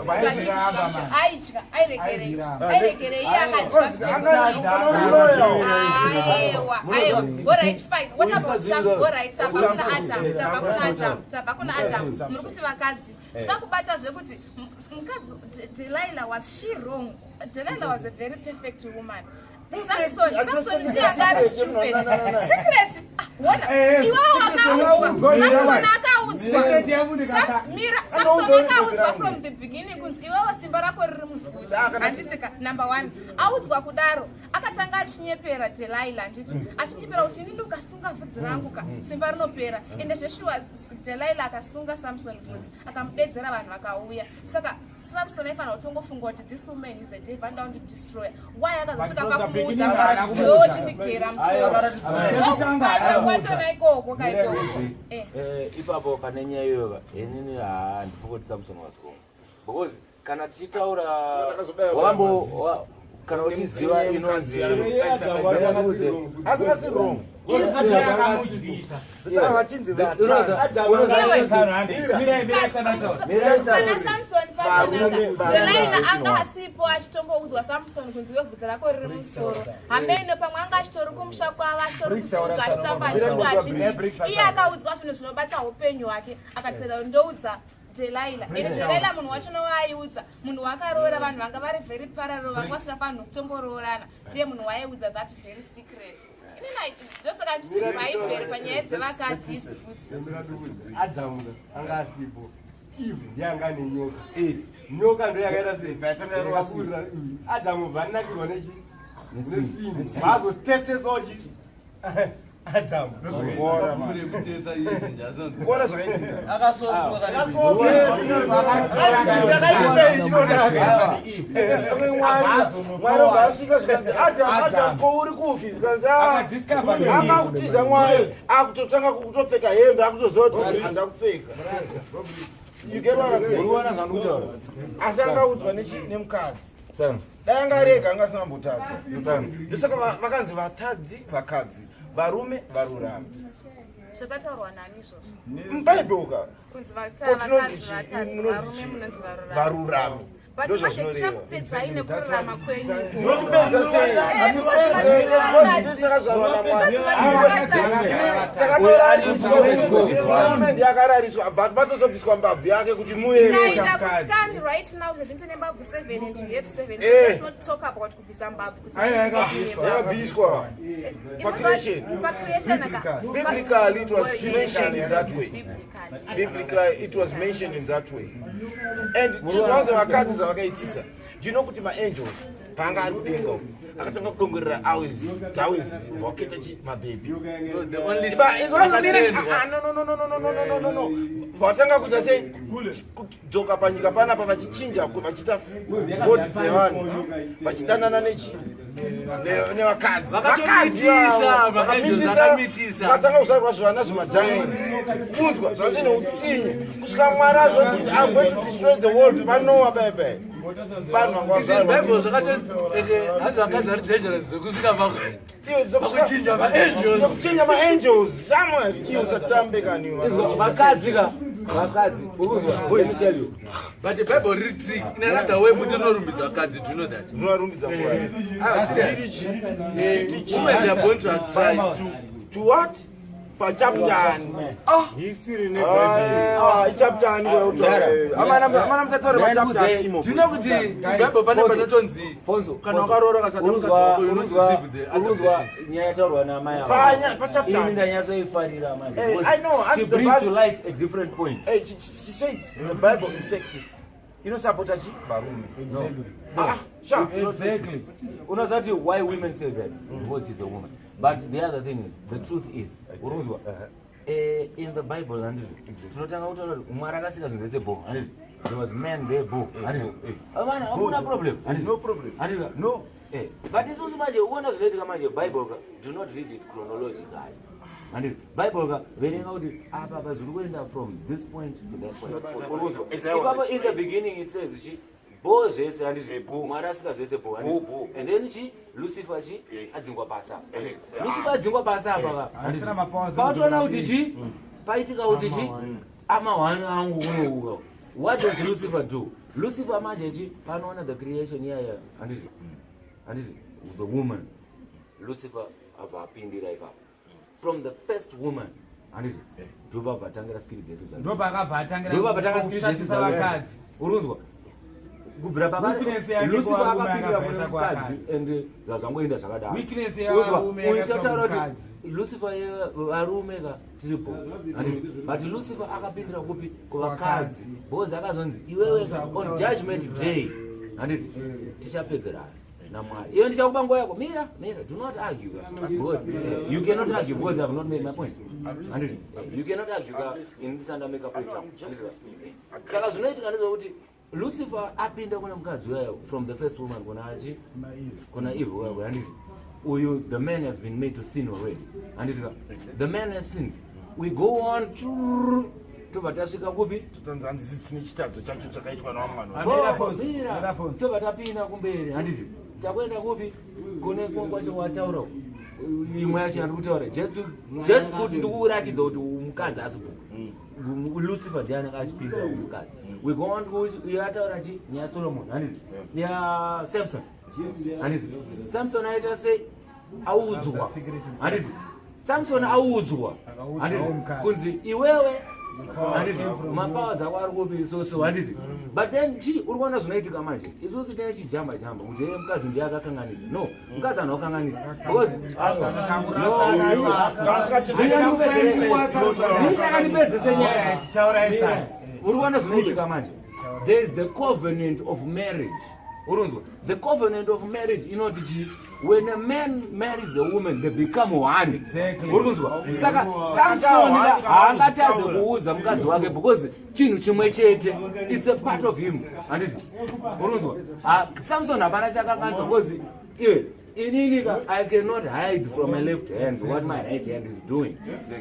Aizviramba, man. aidya airegerei Aizviramba. airegerei iye akadya Aiwa, aiwa. Alright, fine. What about Sam? Alright, tabva kuna Adam, tabva kuna Adam, tabva kuna Adam. Muri kuti vakadzi. Toda kubata zvekuti mukadzi Delilah was she wrong? Delilah was a very perfect woman. Samson ndiye anga ari stupid. Secret. Ah, wona. Eh, Iwewe secret wakaudzwa. wakaudzwa, Samson Secret akaudzwa. yabuda kaka. Mira, Anoudzwa Samson uri akaudzwa ground. from the beginning kunzi iwewe simba rako riri muvhudzi. Saka Handiti ka number one. Audzwa kudaro akatanga achinyepera Delilah handiti achinyepera kuti inini ukasunga vhudzi rangu ka simba rinopera ende zveshuwa Delilah akasunga Samson vhudzi akamudedzera vanhu vakauya saka Samson aifanira kutongofunga kuti this woman is a devil and want to destroy why akazosvika But from the pakumuudza beginning haana kuti kumuudza. ndochindigera Chekutanga musoro haana kumuudza. kwachona ikoko kaikoko Eh. Ipapo pane nyaya iyoyo inini handifungi kuti Samson was wrong because kana tichitaura Akazobaya wambo maziso. kana uchiziva inonzi Asingasi wrong. Saka vachinzi Pana Samson pachanaka. Delilah anga asipo achitomboudzwa Samson kunzi webvudzi rako riri mumusoro. Hameno pamwe anga achitori kumusha kwavo achitori kusuka achitamba njuga achidii. Iye akaudzwa zvinhu zvinobata upenyu hwake akatiseda ndoudza Delilah. Ende Delilah munhu wacho waaiudza munhu wakaroora vanhu vanga vari very parallel vanga vasingafanirwi kutomboroorana ndiye munhu waaiudza that very secret. Inini ndosaka ndichiti bhaibheri panyaya dzevakadzi idzi futi. Adamu anga asipo. Eve ndiye anga ane nyoka. Nyoka ndo yakaita sei? Yakaburira Adamu vanakirwa nechi? Nesini. Vazoteteswa chi? Adamu. Kuona zvakaitika. Mwari obva asvika zvikanzi Adam, Adam, ko uri kupi? Zvikanzi akakutiza Mwari, akutotanga kutopfeka hembe, akutoziva kuti handakupfeka. You get what I'm saying? Uriona zvandikutaura? Asi angaudzwa nemukadzi. Sam, Dai anga arega anga asina kumbotadza. Sam. Ndosaka vakanzi vatadzi vakadzi, varume varurami. Zvakataurwa nani izvozvo? MuBhaibheri ka Kunzi ko vakadzi tinonzi chii? vatadzi, Munonzi varume chii? munonzi varurami. Varurami. But Ndozvo manje zvinoreva. tichakupedzai nekururama kwenyu. Tinotipedza sei? Hatipedze because tisi takazvarwa naMwari. Takatorariswa, yakarariswa, but patozobviswa mbabvu yake kuti muye. Tikaenda kuscan right now kuti tine mbabvu 7 and you have 7. Eh. Let's not talk about kubvisa mbabvu kuti Yakabviswa. Pacreation. Pacreation aka. Biblically, it was Well, yeah. mentioned in that way. Biblically. Biblically, it was mentioned in that way. And chizvanzi vakadzi zvavakaitisa. Do you know kuti maangels paanga ari kudenga uku akatanga kudongorera awes dawes vakaita chi mabhebhi. No. Vatanga kuita sei kudzoka panyika panapa vachichinja vachiita body dzevanhu vachidanana nechi nevakadzi. Vakatomitisa, Vakadzi maangels akamitisa. vatanga kuzvarwa zvivana zvemagiant kunzwa zvachine utsinye kusvika Mwari azoti I'm going to destroy the world vanowa bebe vanhu vanga vazvarwa Bible zvakatoti hanzi vakadzi vari dangerous zvekusvika pakuchinja maangels. kuchinja maangels shamwari iyo usatambe kani Vakadzi ka, vakadzi. Urikuzwa? Let me tell you. But the Bible riri trick. In another way futi rinorumbidza vakadzi. Do you know that? ndinovarumbidza Mwari Ah, serious. Women they are born to try to to what pachapter ani Hisiri neBhaibheri. Ah, ichapter ani kwautaura amana musataure machapter asimo Do you know kuti Bible pane panotonzi Fonzo, kana Fonzo. wakaroora ukasada mukadzi wako you not receive the other Urikuzwa blessings. nyaya yataurwa naamai ava. Pachapter Ini ani ndanyatsoifarira manje. Eh, Because I know, She that's the brings to Bible. light a different point. Hey, she said the Bible is sexist. Inosapota chi varume. Ah, sure. Exactly. Unozati why women say that? Because she's a woman. But the other thing is, the truth is, urikuzwa? In the Bible, handizvo tinotanga kutaura kuti Mwari akasika zvinhu zvese bo, handizvo? There was man there bo, handizvo? Havana, hakuna problem. handizvo? No problem. Handizvo? No. But isusu manje uona zvinoitika manje Bible ka, do not read it chronologically. Handizvo? Bible ka, verenga kuti apa apa zviri kuenda from this point to that point. Urikuzwa? As I was Ipapo in the explaining. beginning it says chi bo zvese handizvo Eh, bo. Mwari asika zvese bo Bo, handizvo? bo. And then chi Lucifer chi adzingwa pasi apa. Lucifer adzingwa pasi apa ka handizvo? Asina mapowers Patoona kuti chi paitika kuti chi amahwani angu unouka. What does Lucifer do? Lucifer manje chi panoona the creation iya handizvo? Handizvo? The woman. Lucifer abva apindira ipapo. From the first woman handizvo? Ndobva atangira skiri dzese dza Ndopakabva atangira ndobva patanga skiri dzese kushatisa dza vakadzi. Urunzwa? Kubvira Weakness yake Lucifer kuvarume akapindira akabva kune aisa mukadzi kuvakadzi. and zvazvangoenda zvakadaro. Weakness Urunzwa? yevarume Uyu yakaiswa totaura kuti kumukadzi. Lucifer varume ka tiripo handizvo? But Lucifer akapindira kupi kuvakadzi because akazonzi iwewe ka, on judgment day handiti tichapedzerana naMwari. Iyo ndichakupa nguva yako. Mira, mira, do not argue ka, because you cannot argue because I have not made my point. Handiti? You cannot argue ka ini ndisati ndamake point yangu. Handiti? Saka zvinoitika ndezvekuti Lucifer apinda kuna mukadzi uya from the first woman kuna achi kuna Eve uya handiti? Uyu the man has been made to sin already. Handiti ka? The man has sinned. We go on churru, tobva tasvika kupi? Totanzi hanzi sisi tine chitadzo chacho chakaitwa nawamwana. Amira Fonzo, Mira, Mira Fonzo. tobva tapinda kumberi handiti? Takuenda kupi? Kune kwacho wataura. Imwe yacho yandiri kutaura just just kuti ndikuratidza kuti mukadzi asipo. Lucifer ndiye anenge achipinda mukadzi. We go on to yataura chi nyaya Solomon handiti? Ya Samson. Handiti? Samson aita sei? Audzwa. Handiti? Samson audzwa. Handiti? Kunzi iwewe handiti mapowers ako ari kupi so so handiti but then chi uri kuona zvinoitika manje isusu tine chijamba jamba kuti hey, mukadzi ndiye akakanganisa no mukadzi anhu akakanganisa because akandipedzese nyaya uri kuona zvinoitika manje there is the covenant of marriage urunzwa the covenant of marriage inoti chii when a man marries a woman they become one Exactly. uri kunzwa saka samson haangatadze kuudza mukadzi wake because chinhu chimwe chete it's a part of him handiti uri kunzwa ah, samson hapana chakakanza because iwe inini ka i cannot hide from my left hand what my right hand is doing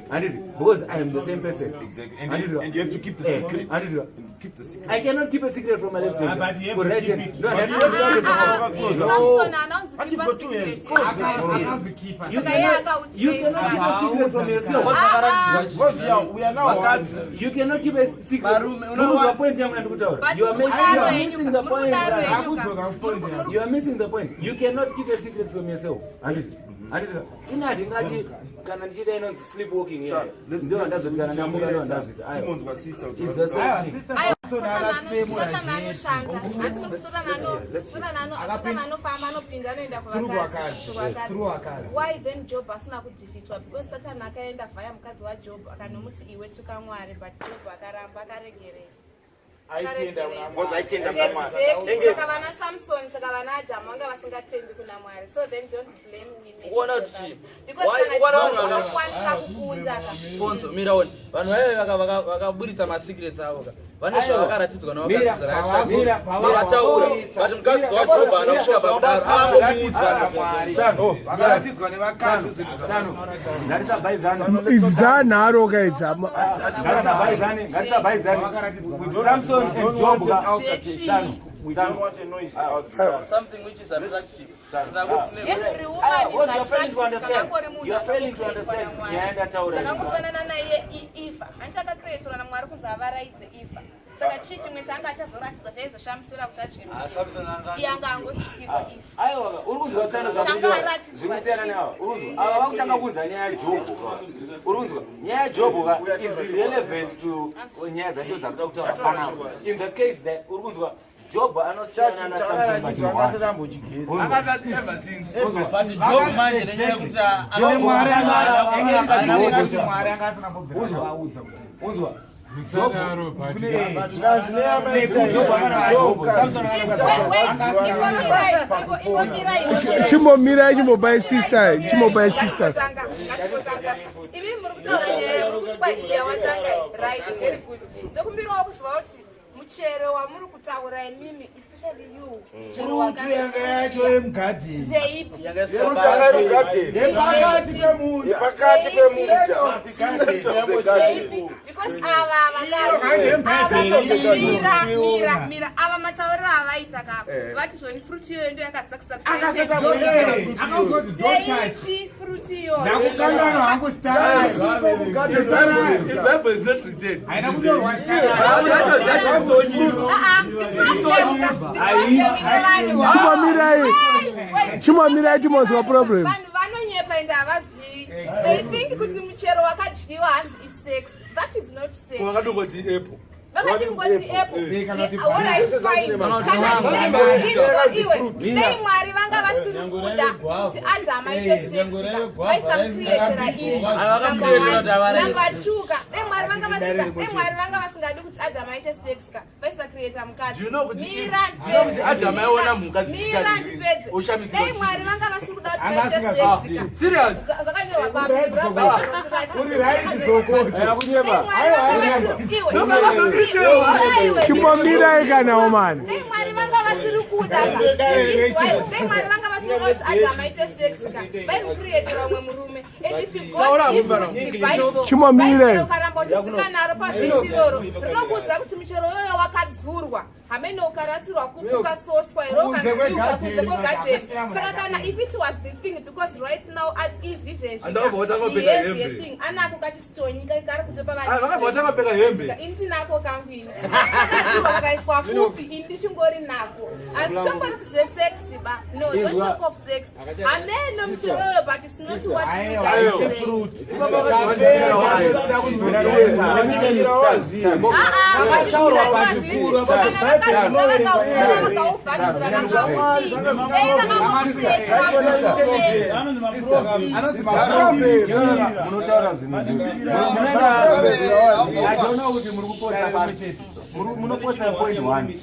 handiti because i am the same person Exactly. And you have to keep the eh, secret. handiti Keep the secret. I cannot keep a secret from my left hand. Ah, but you have Ku to right keep hand. it. No, But that's you have to not keep it. Samson haana But kunzi you've keep got two hands. secret. Close the secret. Akanzi keeper. You Saka iye cannot, akaudzei you cannot keep a secret from yourself. Ah, Because we are now one. You cannot keep a secret. Varume, Muri kunzwa point yangu yandikutaura. But You are muri missing, you kudaro are henyu missing ka, the muri point. kudaro right? henyu ka. Akudzoka kupoint yangu. You are missing the point. You cannot keep a secret from yourself. Handiti? Handiti? Ini handingati kana ndichiita inonzi sleepwalking Sir, here. let's- Ndiyo let's- ndazoti kana ndamuka ndiyo ndazviti. Aiwa. Timonzwa sister kuti It's the same thing. Aiwa, Satan anoshanda. Satan anofamba anopinda anoenda kuvakadzi. Why then Job asina kudefeatwa? Because Satan akaenda vhaya mukadzi waJob akanomuti iwe tuka Mwari, but Job akaramba akaregerera. Saka vana Samson, saka vana Adamu vanga vasingatendi kuna Mwari. So then don't blame women. Ukuona for kuti that. chii? Because Why- kana ukuona Job vanhu vaka- anokwanisa kukunda ka. Fonzo, mira one. Vanhu vaive vakaburitsa masecrets avo ka. Vane zvavakaratidzwa Mira, mira, navakadzivataura. But mukadzi waJob haana kusvika pakudaro. Angomuudza. Vakaratidzwa nevakadzi zvinhu Sano, ngatisabhaizane. Idzi dzanharo ka idzi. Ngatisabhaizane, ngatisabhaizane. Samson and Job ka. Sano, We Sano. don't want a noise out there. Something which is attractive. Sina kuti ne- Every Ah, woman what is you are failing to attractive understand. kana kuri munhu You are failing to akacreatwa understand. naMwari. Nyaya ndataura. Zvakangofanana naiye Eva. Hanti akacreatwa naMwari kunzi avaraidze Eva. Saka chii chimwe chaanga achazoratidza chaizoshamisira kuti adye michero? Iye anga angosikirwa Eva. Aiwa, uri kunzwa tsano Changa aratidzwa zvikusiyana neava. Uri kunzwa? Ava vakutanga kunza nyaya yaJobho ka. Uri kunzwa? Nyaya yaJobho ka is irrelevant to nyaya dzacho dzakuda kutaura panapa. In the case that uri kunzwa Job anosiyana naSamson Chakaratidzwa pachinhu. angasarambochigeza. Akasati ever since. But Job manje nenyaya yekuti Mwari anga- Mwari anga asina kumbobvira akavaudza kuti Unzwa? Job Zvikanzi neyamaita Job akana Job. Samson akana Wait, wait, imbomirai, imbomirai. Chimbomirai, chimbobai sister, chimbobai sisters. Ngatitanga, ngatitanga. Imi muri kutaura nyaya muri kuti kwa iya watanga right very good. Ndokumbirawo kuziva kuti muchero wamuri kutaura imimi especially you. Fruit yanga yacho yemugadheni. Ndeipi? Yepakati pemunda. Yepakati pemunda. Center of the garden. Of the garden. Ndeipi? Because ava vakamira mira mira ava matauriro avaita ka vati zvoni fruit iyoyo ndo yakasakisa Akaudzwa kuti don't touch. ndeipi fruit iyoyo Ndakukanganwa hangu zita rayo. The Bible is not written. Haina kunyorwa zita rayo. Ah, ah, the problem ka- the problem ine vanhu. Chimbomirai. Wait, wait. Chimbomirai timbonzwa problem. Vanhu vanonyepa ende havazivi. They think kuti muchero wakadyiwa hanzi isex. That is not sex. Vakatongoti apple. Vakati apple. Eh, kana kuti Eh, alright, fine. Kana izwa iwe. Dai Mwari vanga vasiri kuda kuti Adamu aite sex ka, vaisamucreatera Eve. Vakamucreatera Number one. kuti avaraidze. Number two ka, dai Mwari vanga vasinga- dai Mwari vanga vasingadi kuti Adamu aite sex ka, vaisacreata mukadzi. Do you know kuti Mira do you know kuti ndipedze. Adamu aiona mhuka dzichiita Mira zviri- ndipedze. oshamisirwa Dai chii? Mwari vanga vasiri kuda kuti Anga vaite sex asingazivi. ka. Serious? Zvakanyorwa Uri right, Zoko. Uri right, Zoko. Chimbomirai kana omani. Dai Mwari vanga vasiri kuda ka. Dai Mwari vanga vasingoti Adam aite sex ka vaimucreatera umwe murume. And if you go deep with the Bible, Chimomire. Ukaramba uchitsika naro pavhesi iroro rinokuudza kuti muchero uyoyo wakadzurwa hamene ukarasirwa kupi ukasoswa here ukanziuka kunze kwegadheni. Saka kana if it was the thing because right now Eve izvezvi Andakabva watanga he kupfeka has a hembe. thing anako kachistonyi kari kutopa Ah, vakabva watanga kupfeka hembe. ini tinako kangu ini kakadzurwa kakaiswa kupi ini ndichingori nako hazvitombori zvesex ba no don't talk of sex hameno muchero uyo but it's not what you guys say. Munotaura zvinhu achiona kuti muri kupotsa basi munopotsa point one,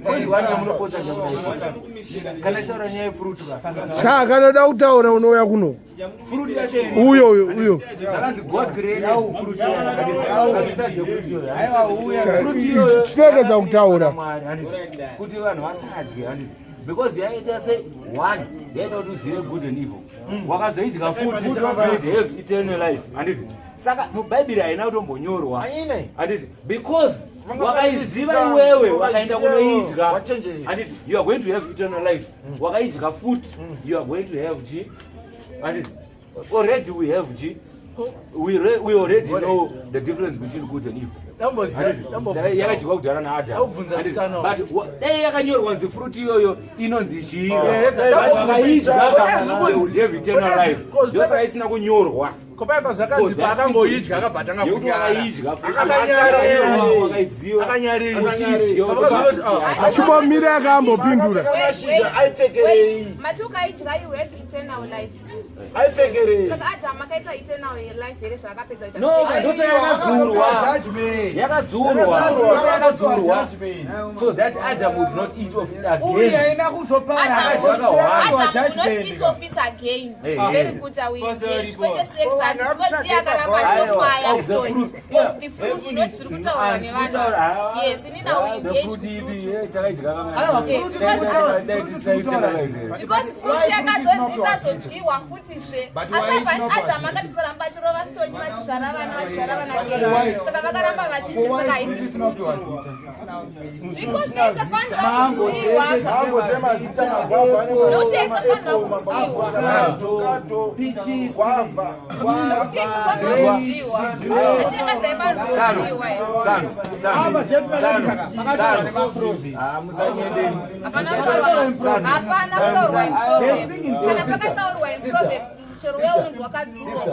point one yamunopotsa ndekuti kana taura nyaya yefruit ka Sha kana kutaura unouya kuno. Fruit yacho iyi- Uyo uyo uyo. Zvakanzi God created fruit iyoyo. Akabvisa zvefruit iyoyo. Fruit iyoyo Chinoratidza kutaura. Mwari, handiti? Kuti vanhu vasadye, handiti? Because yaita se one yaita kuti uzive good and evil. Wakazoidya futi, you'd have eternal life, handiti? Saka mubhaibheri haina kutombonyorwa, handiti? Because wakaiziva iwewe, wakaenda kunoidya, handiti, you are going to have eternal life. Wakaidya futi, you are going to have chi, handiti? Already we have chi, we already know the difference between good and evil. Yakadyiwa kudhara naAdam, but dai yakanyorwa nzi fruit iyoyo inonzi chii, vakaidya have eternal life. Ndosaka isina kunyorwa. Kopaipa zvakanzi paakangoidya akabva atanga Nekuti wakaidya. Akanyarira. Wakaiziva. Akanyarira. Chimbomira akambopindura. Aipfekerei? Mati ukaidya you have eternal life. Aipfekerei? Saka Adam akaita eternal life here zvaakapedza kuita No, sex? ndosaka yakadzurwa. Yakadzurwa. Yakadzurwa. So that Adam would not eat of it again. Haina kuzopara. Adam will Adam not eat of it again. Very good, I will engage. Kwete sex and because iye akaramba achitofaya Of the stone. fruit. Yeah. Of the fruit, not zviri kutaurwa Ah, nevanhu. Yes, inini I will The engage fruit with ipi, fruit. takaidya Okay, because fruit yakazonzi isazodyiwa futizve, asi abva Adam akatozoramba achirova stonyi, vachizvara vana, vachizvara vana again. Saka vakaramba vachidya, saka haisi fruit because yaisafanira kuziwa. Mango dzemazita, magwavha. Nokuti yaisafanira kuziwa. Kato, guava. Nokuti yaisafanira kuziwa. Tsano, Atekadzaifanira kuziwa. tsano, tsano, tsano, tsano. Ah, musanyendeni. Hapana kutaurwa, hapana kutaurwa in Proverbs. Kana pakataurwa in Proverbs, muchero uya unonzi wakadzurwa,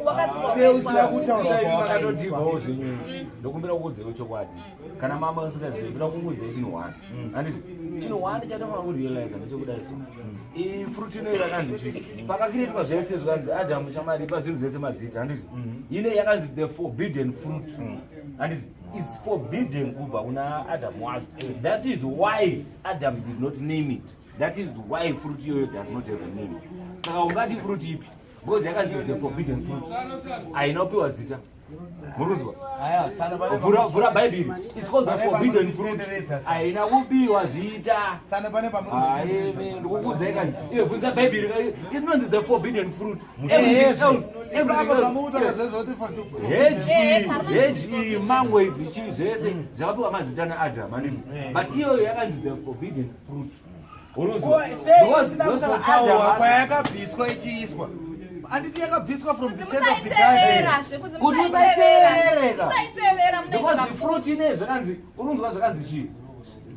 wakadzurwa ukaiswa kupi? Makatodhibhawo zvenyu. Ndokumbira kukuudzewo chokwadi. Kana mama usingazivi, ndoda kukuudzei chinhu one, handiti? Chinhu one chatofanira kurealiza ndechekudai so, ifruit inoyi yakanzi chii? Pakakiretwa zvese zvikanzi Adamu chamari pa zvinhu zvese mazita, handiti? Ine yakanzi the forbidden fruit, handiti? Is forbidden kubva kuna Adamu wacho. That is why Adam did not name it. That is why fruit iyoyo does not have a name. Saka ungati fruit ipi? Because yakanzi is the forbidden fruit, haina kupiwa zita. Muruzwa, vhura, vhura Bhaibheri. It's called the forbidden fruit, haina kupiwa zita. Aime, ndikukuudzai kazi iwe, bvunza Bhaibheri. Inonzi the forbidden fruit. Everything else, everything else, hedge iyi, mango idzi, chii, zvese zvakapiwa mazita naAdam, handiti? But iyoyo yakanzi the forbidden fruit. Uruzwa? Sei isina kuzotaurwa kwayakabviswa ichiiswa? Handiti yakabviswa from Kunzi the center of the garden? musaiteverazve, kunzi Kuti musaitevera, usaiteerera. musaitevera Because munoita the fruit ine zvakanzi, urunzwa zvakanzi chii?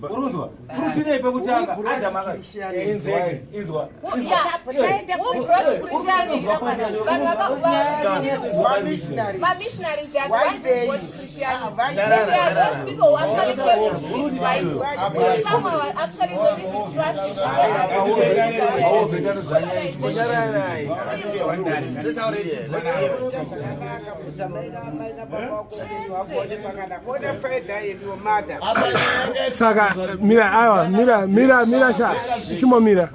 Urunzwa fruit ine pekutanga Adam aka, inzwa, inzwa. Yeah. Who brought Christianity? Vanhu missionaries, they are the ones who brought Christianity. And they are those people who actually came with this Bible. Some are actually don't even trust it because of Saka mira, aiwa, mira, mira, mira sha. Chimomira,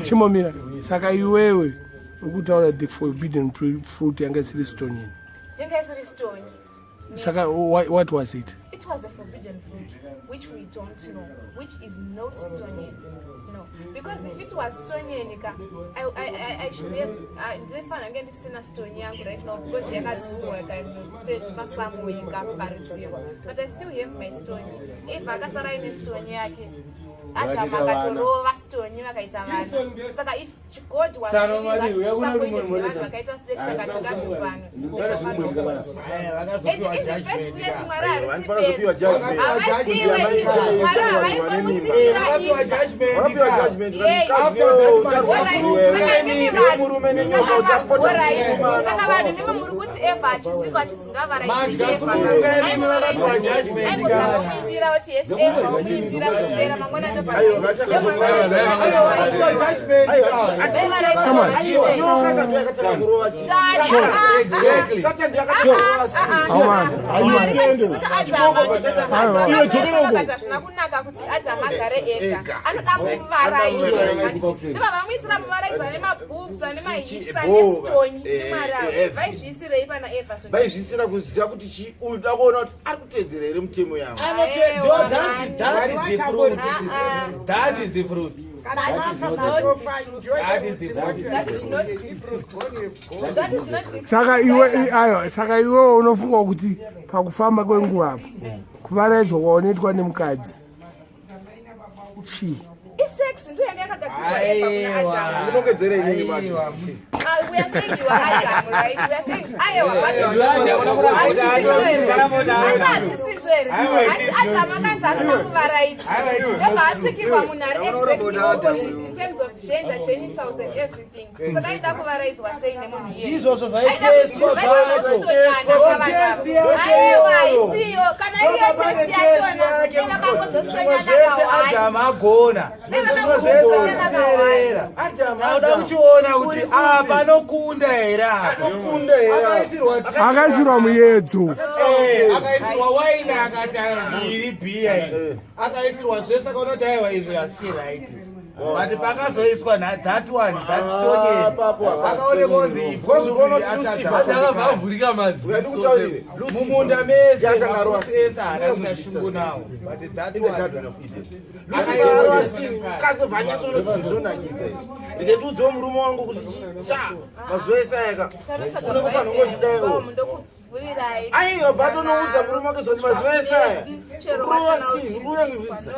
chimomira. Saka iwewe uri kutaura the forbidden fruit yanga isiri stonyeni? Yanga isiri stone. Saka what was it? it was a forbidden fruit which we don't know which is not stonian no because if it was stonian ka I, I, I, I should have ndinofanira kunge ndisina stoni yangu right now because yakadzurwa ikanotetwa somewhere ikaparidzirwa but i still have my stoni eva akasara aine stoni yake Adam akatorova stoni vakaita vana saka if God was really disappointed nevanhu vakaita sex akatonga zvipano and in the first place Mwari harisi benzi havazive Mwari havaimbomusikira saka vanhu imi muri kuti Eva achisiko achizingavaraaimuimbira kuti yes Eva omuimbira zvopera mangwana ndopazvina kunaka kuti adamu agare ega anoda kuvaraidza ndobva vamuisira muvaraidza nemaboobs ane mahips ane stonyi timwari avo vaizviisirei pana eva vaizviisira kuziva kuti chi uyu da kuona kuti ari kuteedzera here mutemo yavo That is the fruit. Saka iwe ayo saka iwewe unofunga kuti pakufamba kwenguva apo kuvaraidzwa kwaunoitwa nemukadzi chii isex ndiyo yanga yakagadzirwa Eva kuna Adamu. Ndinongedzere inini manje. Ah, we are saying you are Adam, right? We are saying aiwa but hazvisizvo here? Hanti Adam akanzi anoda kuvaraidza. Ndobva asikirwa munhu ari exactly opposite in terms of gender, genitals and everything. Saka aida kuvaraidzwa sei nemunhu iyeye? Ndizvozvo zvaiteswa zvacho. Aiwa isiyo kana iriyo test yachona inakangozosonyana Zvese Adam agona. Zvese zvese akuteerera. Auda kuchiona kuti apa anokunda here apa. Anokunda here apa. Akaisirwa Akaisirwa muyedzo. Eh, akaisirwa waini akati iri bhiya iri. Akaisirwa zvese akaona kuti aiwa izvo asi right. But pakazoiswa that one, that story. Akaonekwa kunzi Because unoona kuti Lucifer Akavhurika maziso. Mumunda mese Yakangarwa ese haana kuita shungu nawo. But that In the one. Garden of Eden. Lucifer arova mukadzi obva anyatsoona zvonakidza izvi. Ndikatiudzawo murume wangu kuti cha mazuva ese aya ka unokufanira kungochidaiwo. Aiwa but unoudza murume wake zvoti mazuva ese aya rova sin unonzwisisa.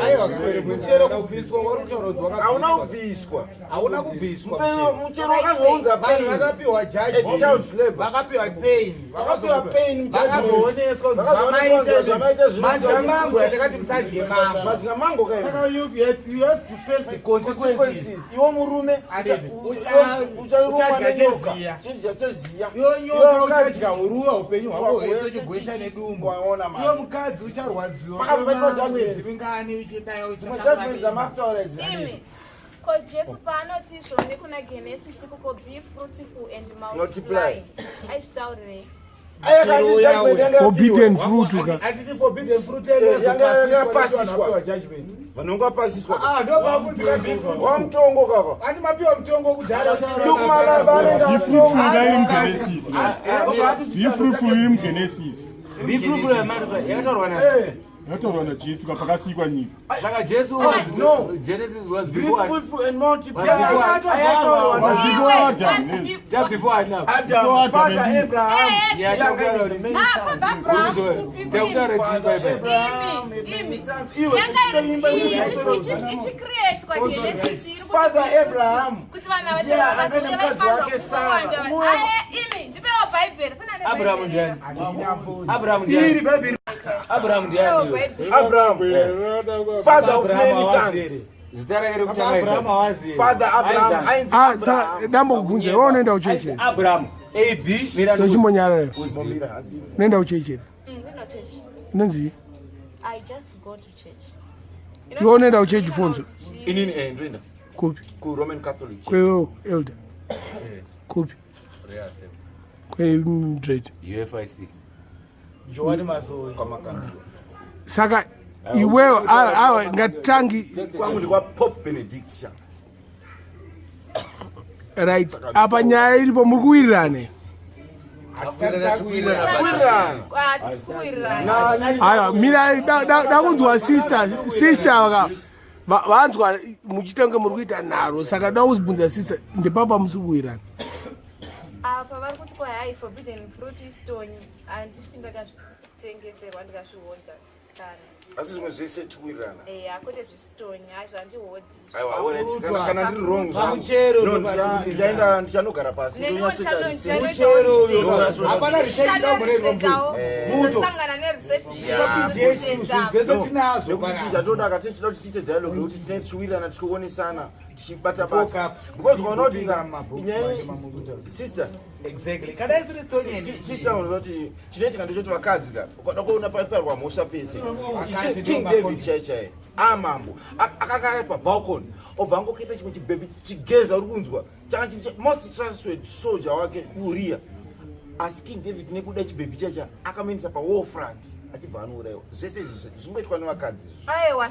Aiwa muchero kubviswa wari kutaura kuti wakabviswa. Hauna kubviswa. Hauna kubviswa. Muchero wakazounza Vanhu pain. vakapiwa judgment. Child labor. Vakapiwa pain. Vakapiwa pain mujudgment. Vakazooneswa kuti Vakazoonekwa kuti zvamaita zvino- Madya mango yatakati musadye mango. Madya mango kai. Saka you have, you have to face the consequences. Consequences. Iwe murume Adidi. ucharumwa Uchadya nenyoka. cheziya. Chidya cheziya. Iwe nyoka uchadya huruva upenyu hwako hwese uchigwesha nedumbu. Waona manje. Iwe mukadzi ucharwadziwa. Pakabva paitwa judgment. Mwedzi mingani uchidai Dzimwe judgments dzamakutaura idzi. Imi, ko Jesu paanoti izvoni kuna Genesis kuko be fruitful and multiply. Aizvitaurirei? Aya kanti judgment yanga Forbidden yapiwa. fruit ka. Handiti forbidden fruit Eh, yanga yapasiswa. yanga judgment. Vanhu vanga vapasiswa. Ah, ndo pakunzi ka be fruitful. Wamutongo kaka. Andi mapiwa mutongo kudhara. Luke Malaba anenge Be amutongo. fruitful iri muGenesis. Be fruitful iri muGenesis. Be fruitful yakataurwa na Eh, Yataurwa naJesu pakasikwa nyika. saka Jesu was No. Genesis was Be before fruitful and multiply. Was before- Ayataurwa Was na before Iwe, Adam. was yes. ta before Adam. Adam, Before Adam Father and Eve. Abraham. Eh, Yeah, Yanga takutaura ine kuti- many Ah, sons. Father Abraham kupi Takutaura kupi? chii bye bye. Abraham, Imi, imi. many sons. Iwe, Yanga tichitoimba iri- kuti ichi- taitaura ichi- ichicreatwa Genesis iri kuti Father be fruitful. Abraham. Kuti vanhu ava Ndiye chero ane vakazouya mukadzi vaifanirwa wake Sarah. kuwanda. Uye- Aye, imi, ndipewo Bhaibheri. Pane ane Abraham Bhaibheri ndiani? here? Abraham ndiani? Iri Bhaibheri. Abraham Ndipewo ndiani? Bhaibheri. Abraham, father of many sons. Zita rake rekutanga Abraham Isaac. hawazivi. Father Abraham, Isaac. ainzi Ah, Abraham. saka ndambokubvunza iwe unoenda kuchechi Ainzi Abraham. A B mira tochimbonyarara Momira, hanzi. unoenda kuchechi Ndino church. inonzi I just go to church. Iwe unoenda kuchechi Fonzo? Inini eh ndoenda kupi ku Roman Catholic. Church. kwewewo elder kupi kwemdred UFIC. Joani Masowe. Kwamakandiwa. saka iwewo awa ngatitangi Kwangu ndikwa Pope Benedict sha. right apa nyaya iripo muri kuwirirana here? Aiwa, mira dakunzwa sister, sister vaka vanzwa muchitenge muri kuita nharo, saka da kuzibvunza sister, ndepapa musi kuwirana. Apa vari kuti kwa hai forbidden fruit istonyi, handifi ndakazvitengeserwa ndikazvihonda kana. Asi zvimwe zvese tikuwirirana. Eya, kwete zvisitonyi, hazvo handihodhi. Aiwa, alright. Kana ndiri wrong zvangu. Pamuchero No, ndo ndichaenda ndichanogara pasi. Neniwo ndonyatsoita research. Muchero uyo. Hapana research inomboreerwa mvura. Muto. Sangana neresearch PGH zvese tinazvo Nekuti panapa. chatoda ka tichida kuti tiite dialogue yekuti tinenge tichiwirirana tichionesana tichibata Poke bata. up. Because ukaona kuti Kupinda mumabooks nyaya manje mamukuta. sister Exactly. Kana isiri story sister unoziva kuti chinoitika ndechoti vakadzi ka ukada kuona paiparwa mhosva pese Vakadzi King ndo David chai chai amambo akagara pabalcony obva angokuita chimwe chibhebhi chigeza uri kunzwa changa chiri most trusted soldier wake Uriya, asi King David nekuda chibhebhi chacha akamuendesa pawar front achibva anourayiwa. Zvese izvi zvingoitwa nevakadzi izvi. Aiwa,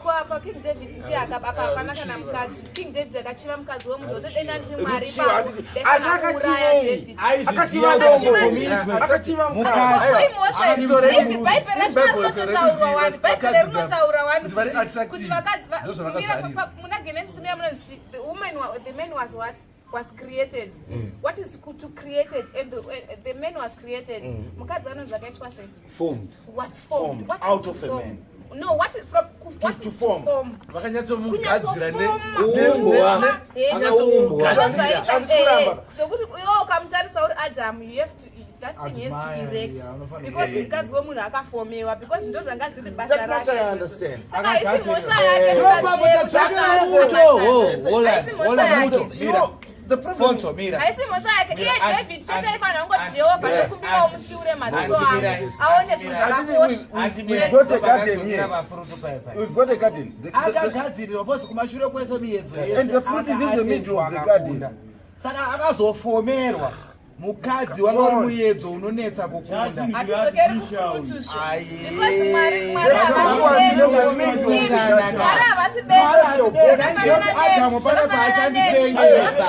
kwapa King David ndiye akapa apa, hapana kana mukadzi. King David akachiva mukadzi wemunhu, otodena ndiri Mwari. Ruchiva, ipapo handiti- asi ndaifanira kuuraya akachivei? David. Akachiva dombo, akachiva mukadzi. Imhosva ipi? Bhaibheri racho rinototaurwa wani, Bhaibheri rinotaura wani Kuti vari kuti attractive. vakadzi Ndozvavakazvarira. mira muna Genesis muya munonzi the woman the man was what was created. What is to created and the man was created. Mukadzi anonzi akaitwa sei? Formed. Was formed. What is Out to of a form? man. No, what is from what To is form. form? Vakanyatsomugadzira Kuumbwa. Akaumbwa. Handisi Zvokuti iwe ukamutarisa uri Adam, you have to that thing has to Admire, erect yeah, unofanira because kuerect. mukadzi wemunhu akafomewa because ndo zvanga zviri basa That much rake. I understand. Saka haisi mhosva yake. Ndo papo tadzokera muto. Ho, hold Haisi on, mhosva hold on, yake. muto. Mira. The problem Fonso, mira. Haisi mhosva yake iye Mira, David chete aifanira kungoti Jehovha ndokumbirawo mutsiure madziso angu Mira. aone zvinhu zvakakosha. We've got a garden here. We've got a garden. Akagadzirirwa because kumashure kwese miyedzo yese And the fruit is in the middle of the garden. akakunda. Saka akazofomerwa mukadzi wanga uri muyedzo unonetsa kukunda. Hatidzokeri kufruituzvo Aye. because Mwari, Mwari havasi Mwari benzi. Mwari havasi benzi. Adamu pane paachanditengesa.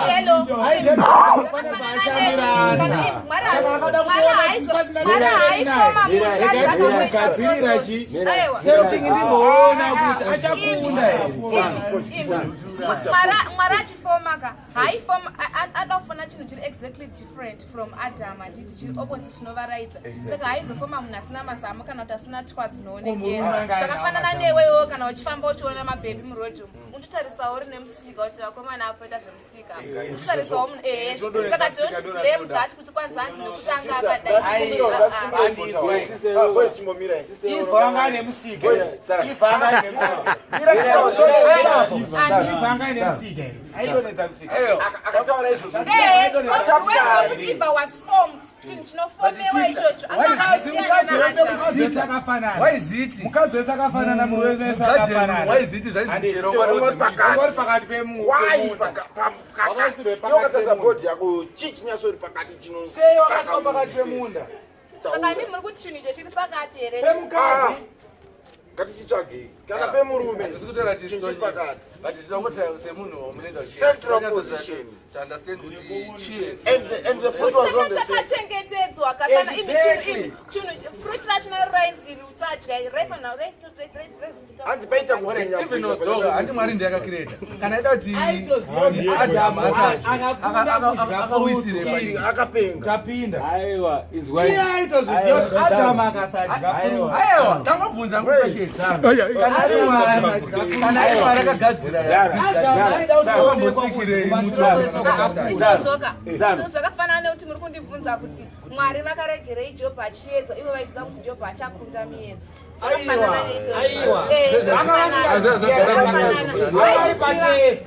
Pane paachandirasa. Mwari haifoma mukadzi Gadzirira akamuita chi Aiwa. same ndimboona kuti achakunda here. Mwari achifoma ka haifoma ada kufona chinhu chiri exactly different from Adam, handiti? Chiri opposite chinovaraidza, saka haizofoma munhu asina mazamu kana kuti asina twa dzinoonekera. Murume anga Zvakafanana ainawo newewo, kana uchifamba uchiona mabhebhi murodhi umu, undotarisawo uri nemusika kuti vakomana apoita zvemusika, undotarisawo munhu ehe. Saka don't blame that kuti kwanzanzi nekutanga akadai. Ah, boys, chimbomirai. Ivha anga ane musika. Ivha anga ane musika. Ivha anga ane musika here? Aidonedza musika. Akataura izvozvo. Kuti Eva was formed, chinhu chinofomewa ichocho. Mukadzi wese akafanana. Why is it? Mukadzi wese akafanana, murume wese akafanana. Why is it zvainzi muchero Uri pakati. Uri pakati Why pemunda. Wakaisirwe pakati Yokatasa pemunda. bhodhi yako chii chinyatsori pakati chino Sei wakaiswa pakati pemunda? Saka imi muri kuti chinhu icho chiri pakati here? Pemukadzi. Ngatichitsvagei kana pemurume. Hatisi kutaura kuti Chinhu chiri pakati. but tinongoti semunhu wamunoita Central position. to understand kuti chii. And the fruit was on the same. Chakachengetedzwa kakana imi Exactly. chinhu fruit racho rainzi iri usadya raifanira Hanzi paita kupenya Even though handi Mwari ndiye akacreata, kana aida kuti Aitoziva kuti Adam Adamu asadye, akakunda kudya akawisire fruit iri. akapenga. Tapinda. Aiwa, izwai. Iye aitoziva kuti Adamu akasadya fruit. Aiwa, tangobvunza question. Aya, Kana ari Mwari, kana ari Mwari akagadzira Adamu aida kutoonekwa Akambosikirei kuti mutu kumashure kwese kwakakunda. Izvozvoka zvakafanana nekuti muri kundibvunza kuti Mwari vakaregerei Jobho achiedzwa ivo vaiziva kuti Jobho achakunda miedzo. Zvakafanana neizvozvo. Aiwa. Zvakafanana.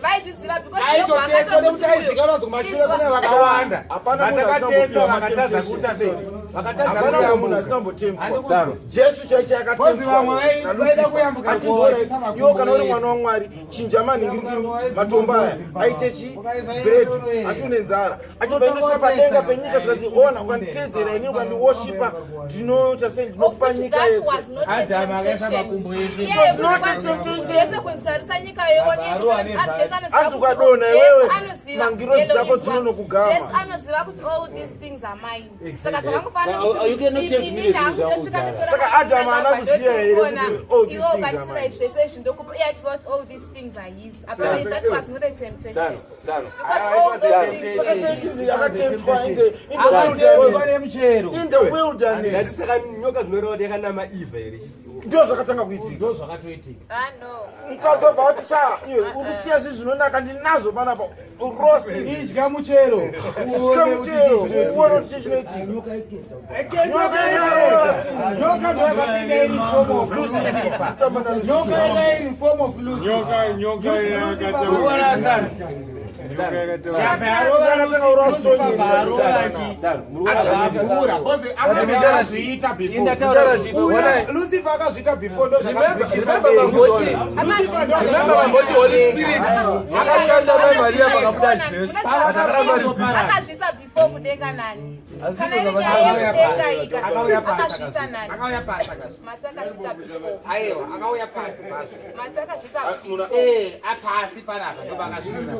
Vaizviziva because Jobho Aitotestwa nekuti akatokuti aizikanwa kuti kumashure kune vakawanda. Hapana munhu Vatakatestwa asina vakatadza kupiwa kuita sei. Hapana munhu asina kumbotempwa. Jesu chaiche akatempwa naLucifer. Achinzi iwe kana uri mwana waMwari chinja manhingirikiri matombo aya aite chi bread ati une nzara achibva indosvika padenga penyika zvikanzi ona ukanditeedzera ini ukandiwoshipa ndinoita sei ndinokupa nyika yese. Adam akaisa makumbo ese. It was not a temptation. Hanzi ukadonha iwewe nangirozi dzako dzinonokugama. Jesu anoziva kuti all these things are mine. Saka zvakangofanira Saka, you cannot tempt me nezvinhu zvangu kudhara. Saka Adam haana kuziva here kuti all these things are mine? Zvese izvi ndokupa iye achiziva kuti all these things are his. Apparently that was not a temptation. Tsano, tsano. Because all those things Saka sei chinzi akatemptwa in the in the Akatemptwa wilderness. nemuchero. In the wilderness. Saka nyoka zvinoreva kuti yakanama Eva here? Ndizvo zvakatanga kuitika. Ndo zvakatoitika. Ah no. Mukadzi wabva wati sha iwe uri kusiya zvinhu zvinonaka ndinazvo panapa rosi. Idya muchero. Idya muchero uone kuti chii chinoitika. Nyoka nyoka ndo yakapinda iri form of Lucifer. Nyoka yanga iri form of Lucifer. Nyoka nyoka Urikuona tsano? Saka yarova Lucifer varova chi. Tsano, murikuona Akavhura because akanga azviita before. Indataura zvipo. Uya Lucifer akazviita before ndo zvakadzikisa Remember denga. vamboti Lucifer ndo Remember vamboti Holy Spirit akashanda mai Maria pakabuda Jesu. Akaramba ari busy. Akazviisa before kudenga nani? Asi Kana iri zvakazviita nyaya yekudenga ika. Akauya pasi Akazviita nani? Akauya pasi akazviita. Mati akazviita before. Aiwa, akauya pasi pazvo. Mati akazviita before. Eh, apasi panapa ndo pakazviita.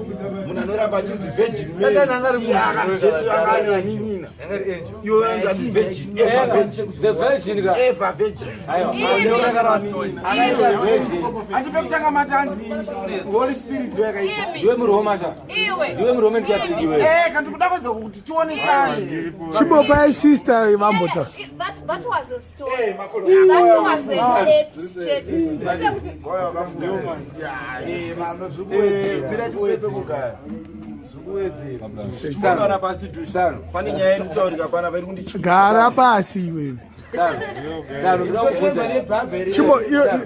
Munhu anoramba achinzi virgin Mary. Satan anga ari munhu. Iye Jesu anga ari anin'ina. Yanga iri angel. Iwe anzi ati virgin, ever virgin. The virgin ka. Ever virgin. Aiwa. Jesu anga ari anin'ina. Akaita virgin. Asi pekutanga mati anzi Holy Spirit ndo yakaita. Ndiwe muRoma cha. Iwe. Ndiwe muRoman Catholic iwe. Eh, kana tikuda kwanza kuti tionesane. Chimbopai sister vambota. That was a story. That was a act chete. Kwete kuti Mira tikupepe kugara. Chimbotaura pasi dhushi. Tsano. Pane nyaya iri kutaurika panapa iri kundityisa. Gara pasi iwewe. Tsano. Tsano, ndoda kubvunza. Chimbo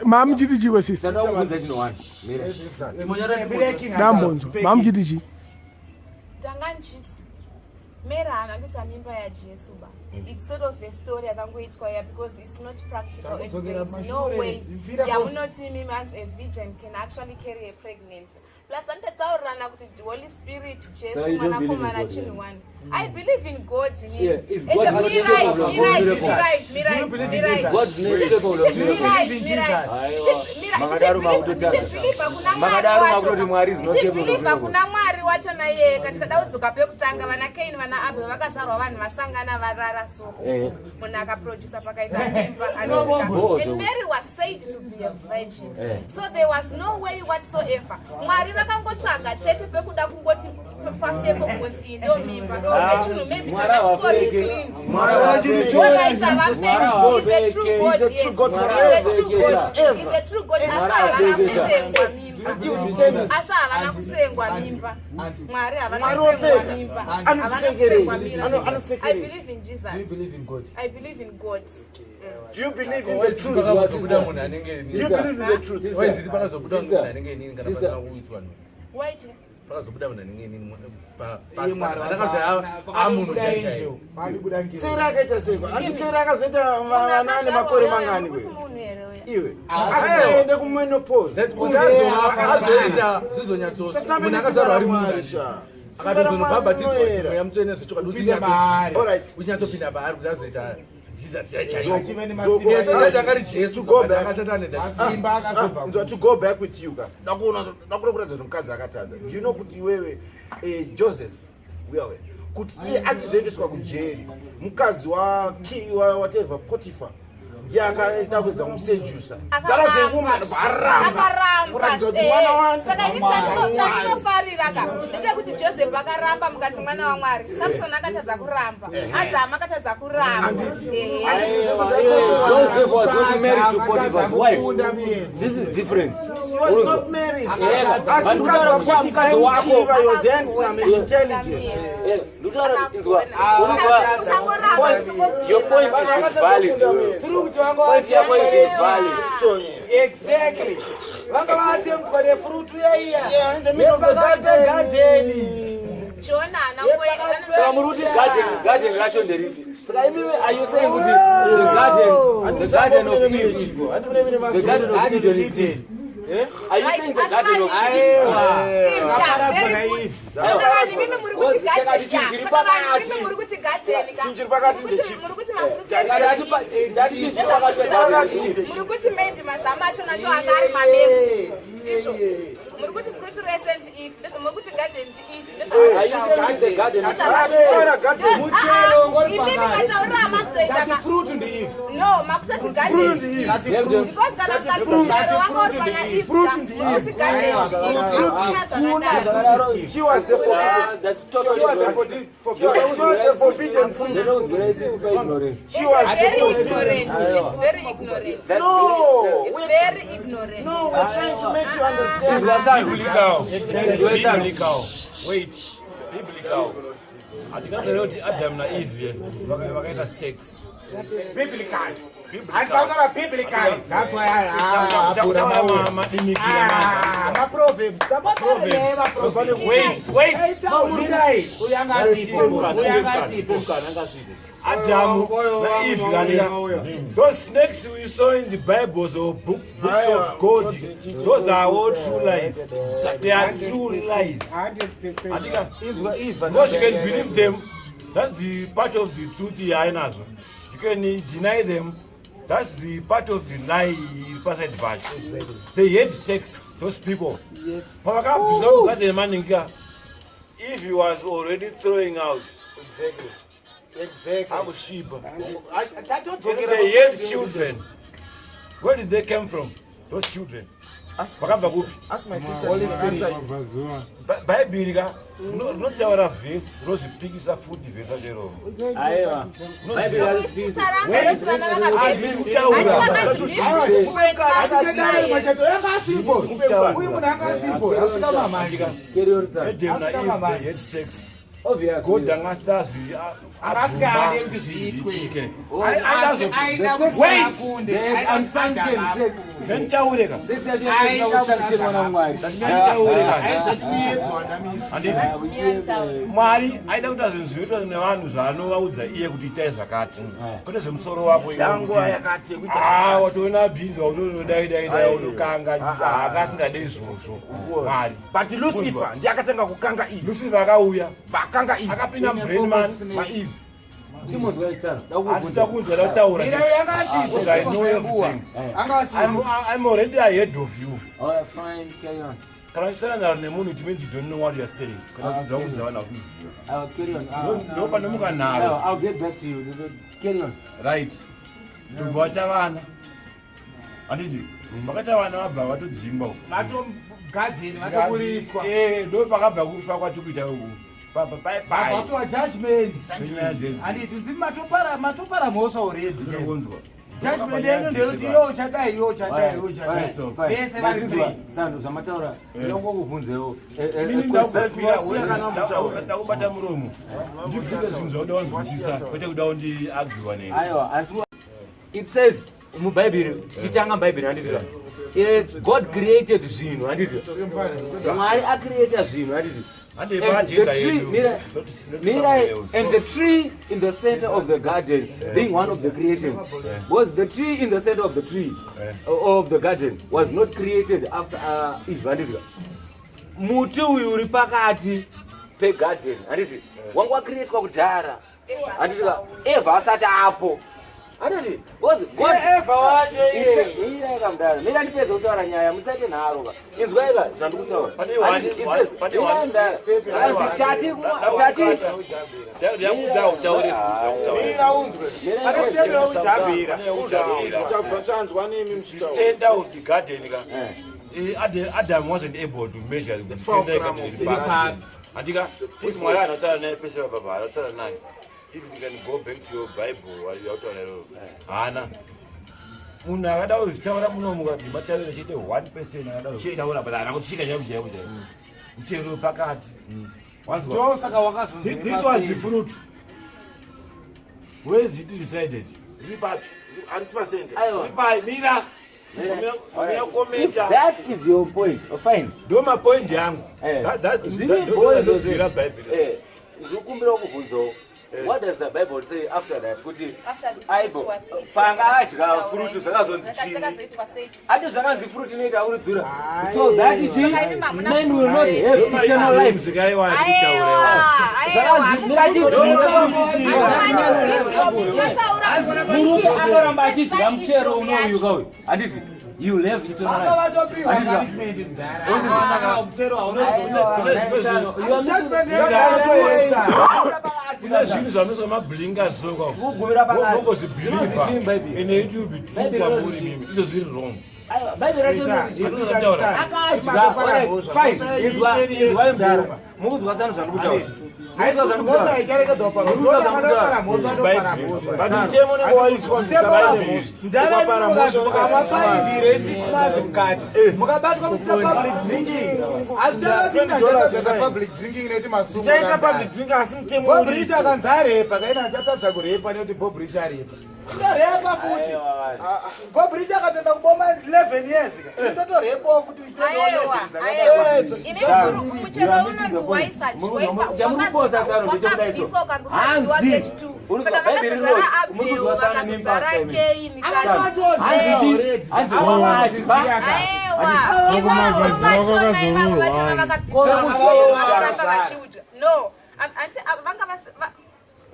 mamuchiti chiwe sister. Ndoda kubvunza chinhu one. Mira. Ndambonzwa. Mamuchiti chi? Tanga ndichiti Mary haana kuita mimba yaJesu ba. It's sort of a story yakangoitwa iya because it's not practical and there is no way yamunoti imimi hanzi a virgin can actually carry a pregnancy. Plus anototaurirana kuti the Holy Spirit, Jesu, So you don't believe in mwanakomana God, chinhu yeah? one. I believe in God inini. Yeah, is Ende God not mirai, capable of mirai, miracles? mirai, mirai, mirai. God is not capable of miracles. Mirai, mirai. Aiwa. Mirai, Makadaro makutotadza. ndichibhilivha kuna Mwari Makadaro wacho. makutoti Mwari is not capable of Ndichibhilivha miracles. kuna Mwari wacho naiye katika kudzoka pekutanga vana Kaini vana Abel vakazvarwa vanhu vasangana varara soko Eh. munhu akaproducer pakaita mimba Bo, anotika zvo. and Mary was said to be a virgin Eh. so there was no way whatsoever Mwari vakangotsvaga chete pekuda kungoti pafeko kunzi iyi ndo mimba Ah, yechinhu maybe Mwari chakachikori havafeki. clean Mwari havafeki. Alright, Mwari havafeki. He's a true God, He's a yes. true God He's a forever. true God. Ever. He's a true God. Asi Mwari havana havafeki. kusengwa mimba. Asi havana kusengwa mimba. Mwari havana Mwari kusengwa wofeka. mimba. Havana Anofekerei. kusengwa mimba. I Anofekerei. believe in Jesus. Do you believe in God? I believe in God. Do you believe in the truth? Pakazobuda munhu anenge Do you believe in the truth? Waiziti pakazobuda Sister. munhu anenge inini kana Sister. pasina kuitwa nhu. Why che? Pakazobuda munhu anenge inini Iye Mwari amunhu chaichaiwo. Pakabuda ngiro. Sera akaita seiko? Handi Sera akazoita vana ane makore mangani Kuti kwe? munhu here uya? Iwe. Asaende kumenopause. Kuti azoita zvizonyatsosa munhu akazvarwa ari munhu akatozonobhabhatidzwa kuti mweya mutsvene zvechokwadi Upinde maari. Alright. uchinyatopinda paari kuti azoita Jesus chaichaiwo. Achive nemasimba. Tozaita angari Jesu Go but back. akasati ane that Masimba akazobva. Nzwa, to go back with you ka ndakuona ndakuda kuratidza kuti mukadzi akatadza do you know kuti iwewe eh, joseph uyawe kuti iye achizoendeswa kujeri mukadzi wa ki- wa whatever potiphar ndiye akaida kuedza kumusejusa that was a woman aramba akaramba kuratidza kuti mwana wani saka ini chandinofarira ka ndechekuti joseph akaramba mukati mwana wamwari samson akatadza kuramba adamu akatadza kuramba Ehe. Asi zvinhu zvese zvaikonzerwa Joseph was not married to Potiphar's wife. This is different. He was not married. Yeah. Asi But mukadzi utaura kuti waPotiphar mukadzi wako. aimuchiva, he was handsome and intelligent. Eh, ndutaura inzwa. Usangoramba Your point is valid. Tiri kuti vanga Point yako is valid. Exactly. Vanga vatempwa nefrutu yaiya. Yeah, in the middle of the Yepakati garden. pegadheni. jona Saka muri kuti garden garden racho nderipi? Saka imimi are you saying kuti the garden, the garden of Eve, the garden of Eden is Eve? Eh? Are you saying the garden of Eden? Saka vanhu imimi muri kuti garden ka. Saka vanhu imimi muri kuti garden ka. Chinhu chiri pakati ndechipi? Muri kuti mafruits Ndati chinhu chiri pakati pegarden. Muri kuti maybe mazamu acho nacho anga ari mamengo. Ndizvo. Muri kuti fruit rese ndi Eve. Ndizvo muri kuti garden ndi Eve. Are you saying the garden is Imimi matauriro amakutoita ka. Fruit ndi Eve. No, makutoti garden. Because kana mukati muchero wanga uri pana Eve. Fruit ndi Eve. Kuti garden ndi Eve. Hakuna zvakadaro. She was the Ah, That's totally She was the ignorant. forbidden she was the forbidden fruit. Ndinokunzwira itsitsi paignorance. She was the Very forbidden ignorant. It's very ignorant. That's No, It's we're very ignorant. no, we're trying to make you understand. Biblical. Biblical. Wait. Biblical. Hatingazoreva kuti Adam naEve vakaita sex. Biblical. Handitaura biblical. That's why I Takutaura madimikira manje. Ma-proverbs. Tabatare naye ma-proverbs. Wait, wait. Mirai. Uyu anga asipo. Uyu anga asipo. Adam Oh, na Eve oh, kanika. oh, oh. Those snakes we saw in the Bibles or books of God, those are all true lies. They are true lies. 100%. Andika, Inzwa Eve. Because you can believe them, that's the part of the truth yainazvo. You can deny them, that's the part of the lie paside vacho. They had sex, those people. Yes. Pavakabviswa mugarden maningi, if he was already throwing out, Exactly. Exactly. akusviba. Tatodzokera They had children. Where did they come from? Those children. Vakabva kupi? Ask my sister. She will answer you. Bhaibheri ka rinotaura vhesi rozvipikisa futi vhesi racho iroro. Aiwa. Bible haripikisi. Taranga yoti vana Handiri vakabhebhi. kutaura. Hatidai machato anga asipo. Uyu munhu anga asipo. Asvika mamanje. Carry on, sir. Adam Asvika naEve they mamanje. had sex. Obviously. God anga asati Angasikade kuti zviitwe. Wait. They had unsanctioned sex. Nditaure ka. Sex yacho yasina kusanctionwa naMwari. Nditaure ka. Handiti. Vakabhebhi. Mwari aida kuita zvinhu zvinoitwa nevanhu zvaanovaudza iye kuti itai zvakati. Kwete zvemusoro wako iwe Yanguva kuti- yakati yekuita Ah, watoona bhinzi watoona dai dai dai unokanga akasingade izvozvo. Mwari. But Lucifer ndiye akatanga kukanga Eve. Lucifer akauya Vakanga Eve. akapinda mubrain man Ma Eve. Chimozwa itsano. hatida kunzwa ndataura. Mirai anga asipo. Because I know everything. Anga asipo. I'm already ahead of you. All right, fine, carry on. Kana uchisana nharo nemunhu it means you don't know what you are saying. Kana kuudza kuudza vanhu hakuziva. I'll carry on. Ndo panomuka nharo. I'll get back to you. Carry on. Right. Ndobva vata vana. Handiti vakaita vana vabva vatodzingwa uko. Vatogadheni vatoburitswa. Eh, ndo pakabva kufa kwati kuita uku. Pai pai. Vapiwa judgment. Zvenyaya dzedzi. Handiti nzi matopara matopara mhosva already. Ndinokunzwa. Judgment yenyu ndeyekuti iwe uchadai iwe uchadai iwe uchadai. Vese vari free. Sando zvamataura ndinongokubvunzewo. Inini Wasiya kana mutaura. ndakubata muromo. Ndibvunze zvinhu zvauda wanzwisisa kwete kuda kundiargue neni. Aiwa, asi it says mubhaibheri tichitanga mubhaibheri handiti ka God created zvinhu handiti Mwari acreata zvinhu handiti Handi And paagenda the tree, yedu. Mira, Not Mira, somewhere else. and the tree in the center of the garden being one of the creations was the tree in the center of the tree of the garden was not created after Eve handiti ka muti uyu uri pakati pegarden handiti wanga wacreatwa kudhara handiti ka Eva asati apo handiti because God Eva wacho iye. Ira mudara mira ndipedze kutaura nyaya musaite nharo ka inzwai ka zvandikutaura Pane one- Handiti, it says, pane mira one- mudara hanzi tati tati Ndakuudza utaure futi zvakutaura. Mira unzwe. Akatembera ujambira. Pane ujambira. Tabva tanzwa nemi muchitaura. Center of the garden ka. Adam wasn't able to measure the center of the garden iri papi. Handika, kuti Mwari anotaura naye pese papa anotaura naye. If you can go back to your Bible yautaura iroro. Haana. Munhu akada kuzvitaura munomuka ndimataura chete one person akada kuzvitaura but haana kusvika chaiko chaiko chaiko. Muchero pakati. Wanzwa? Ndo saka wakazonzi This was the fruit. Where is it decided? Iri papi? Harisi pasente. Aiwa. Iri pai? Mira. Mira. Mira If komenta. that is your point, oh, fine. Ndo mapoint yangu. Eh. That- that- Zviri that- point ndozvira zvose. Bhaibheri. Eh, ndikumbira kubvunzawo. What does the Bible say after that? Kuti aibo panga adya fruit zvakazonzi chii? Ati zvakanzi fruit inoita uridzura. So that chii? Men will not have eternal life. Zvakanzi mirachidzura murume anoramba achidya muchero unouyu kauyu. Handiti? You will have eternal life. Vatopiwa punishment mudhara. Mutero Kune zvinhu zvanoiswa mablinga so kwa. Kugumira pakati. Mongozvibhiliva. Zvinonzi chii Bible? Ende it will be true Bible kwamuri rinoti mimi. Izvo zviri wrong. Bhaibheri racho rinoti akadya alright, fine inzwa inzwai mudhara mukunzwa tsano zvandikutaura Mukunzwa Mhosva zvandikutaura icharegedzwa Murikuziva pamhosva But mutemo unenge waiswa kuti usabaire mhosva. Ukapara mhosva unenge mukavapaindire 6 months mukati mukabatwa muchita public drinking hazvicharatidza public drinking nekuti Ndichaita masungo public drink asi mutemo Bob uripo. Rich akanzi arepa kaina achatadza kurepa nekuti Bob Rich arepa inorepa futi Bob Rich akatenda kuboma 11 years ka inotorepawo futi uchitendawo 11 dzakadai. Imi muchero unonzi waisadyiwa Chamurikuposa tsano ndechekudai so. wakabviswa ukangosadyiwa Hanzi, kechi2 uri saka Bhaibheri vakazozvara rinoti, Abel muri kuzwa sana vakazozvara nemipasta imi. Kaini Hanzi chii? Hanzi wakadya. Aiwa, ivavo vachona ivavo vachona vakabviswa vakaramba vachiudya. No, anti vanga vasi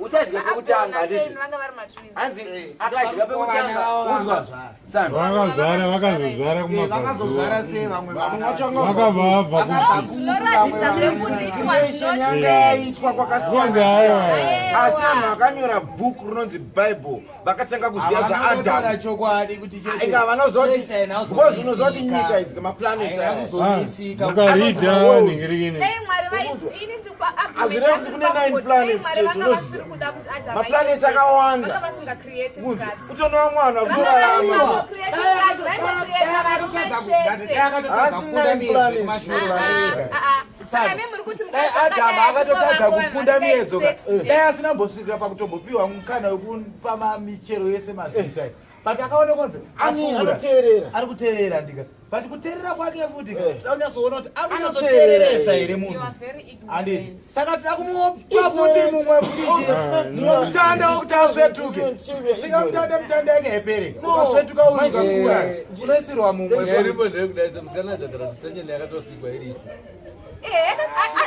Uchadya pekutanga Abel handiti? naKaini vanga vari matwins. Hanzi akadya pekutanga. Unzwa tsano. Vakazvara vakazozvara kumabvazuva. Vakazozvara sei vamwe Vamwe vana? vacho vanga Vakabva vabva kupi? Zvinoratidza zvekuti it was Information not yanga sex. yaitwa Kunzi kwakasiyana aiwa. asi vanhu vakanyora bhuku rinonzi bible vakatanga kuziva Havana kutaura zvaadhamu chokwadi kuti chete inga vanoziva sex kuti haina because unoziva kuti kuzomisika. nyika idzi maplanets Haina aya kuzomisika. Mukaridha ningirikini. Dai Mwari vai ini ndikwa Hazvirevi kuti kune nine planets Mwari chete, vanga unoziva. vasiri kuda kuti Adam Maplanets aite sex. akawanda. Vanga vasinga create Kunzi, mukadzi. kutonowa mwana Vanga kutorarama vasinga create mukadzi, vaingocreata varume chete. Asi nine planets Ah, ah, ah. Saka imi muri kuti Dai mukadzi Adamu akadai akatotadza achingova kukunda vanhu miedzo ka. vasingaiti sex Dai asina kumbosvikira pakutombopiwa mukana wekupa michero yese mazita. But akaona kwanzi Ani apfuura. anoteerera. Ari kuteerera ndika. But kuteerera kwake futi ka. Eh. Tinoda kunyatsoona kuti ari Anoteerera kunyatsoteereresa here. here You munhu. are very ignorant. Handiti. Saka tida kumupa futi mumwe futi chi- mumwe mutanda wekuti asvetuke. Sika mutanda mutanda yake haipereka. Ukasvetuka uri ukapfuura unoisirwa mumwe. Iripo ndeyekudaidza musikana adzagara kuti stonyeni yakatosikwa iripo. Eh,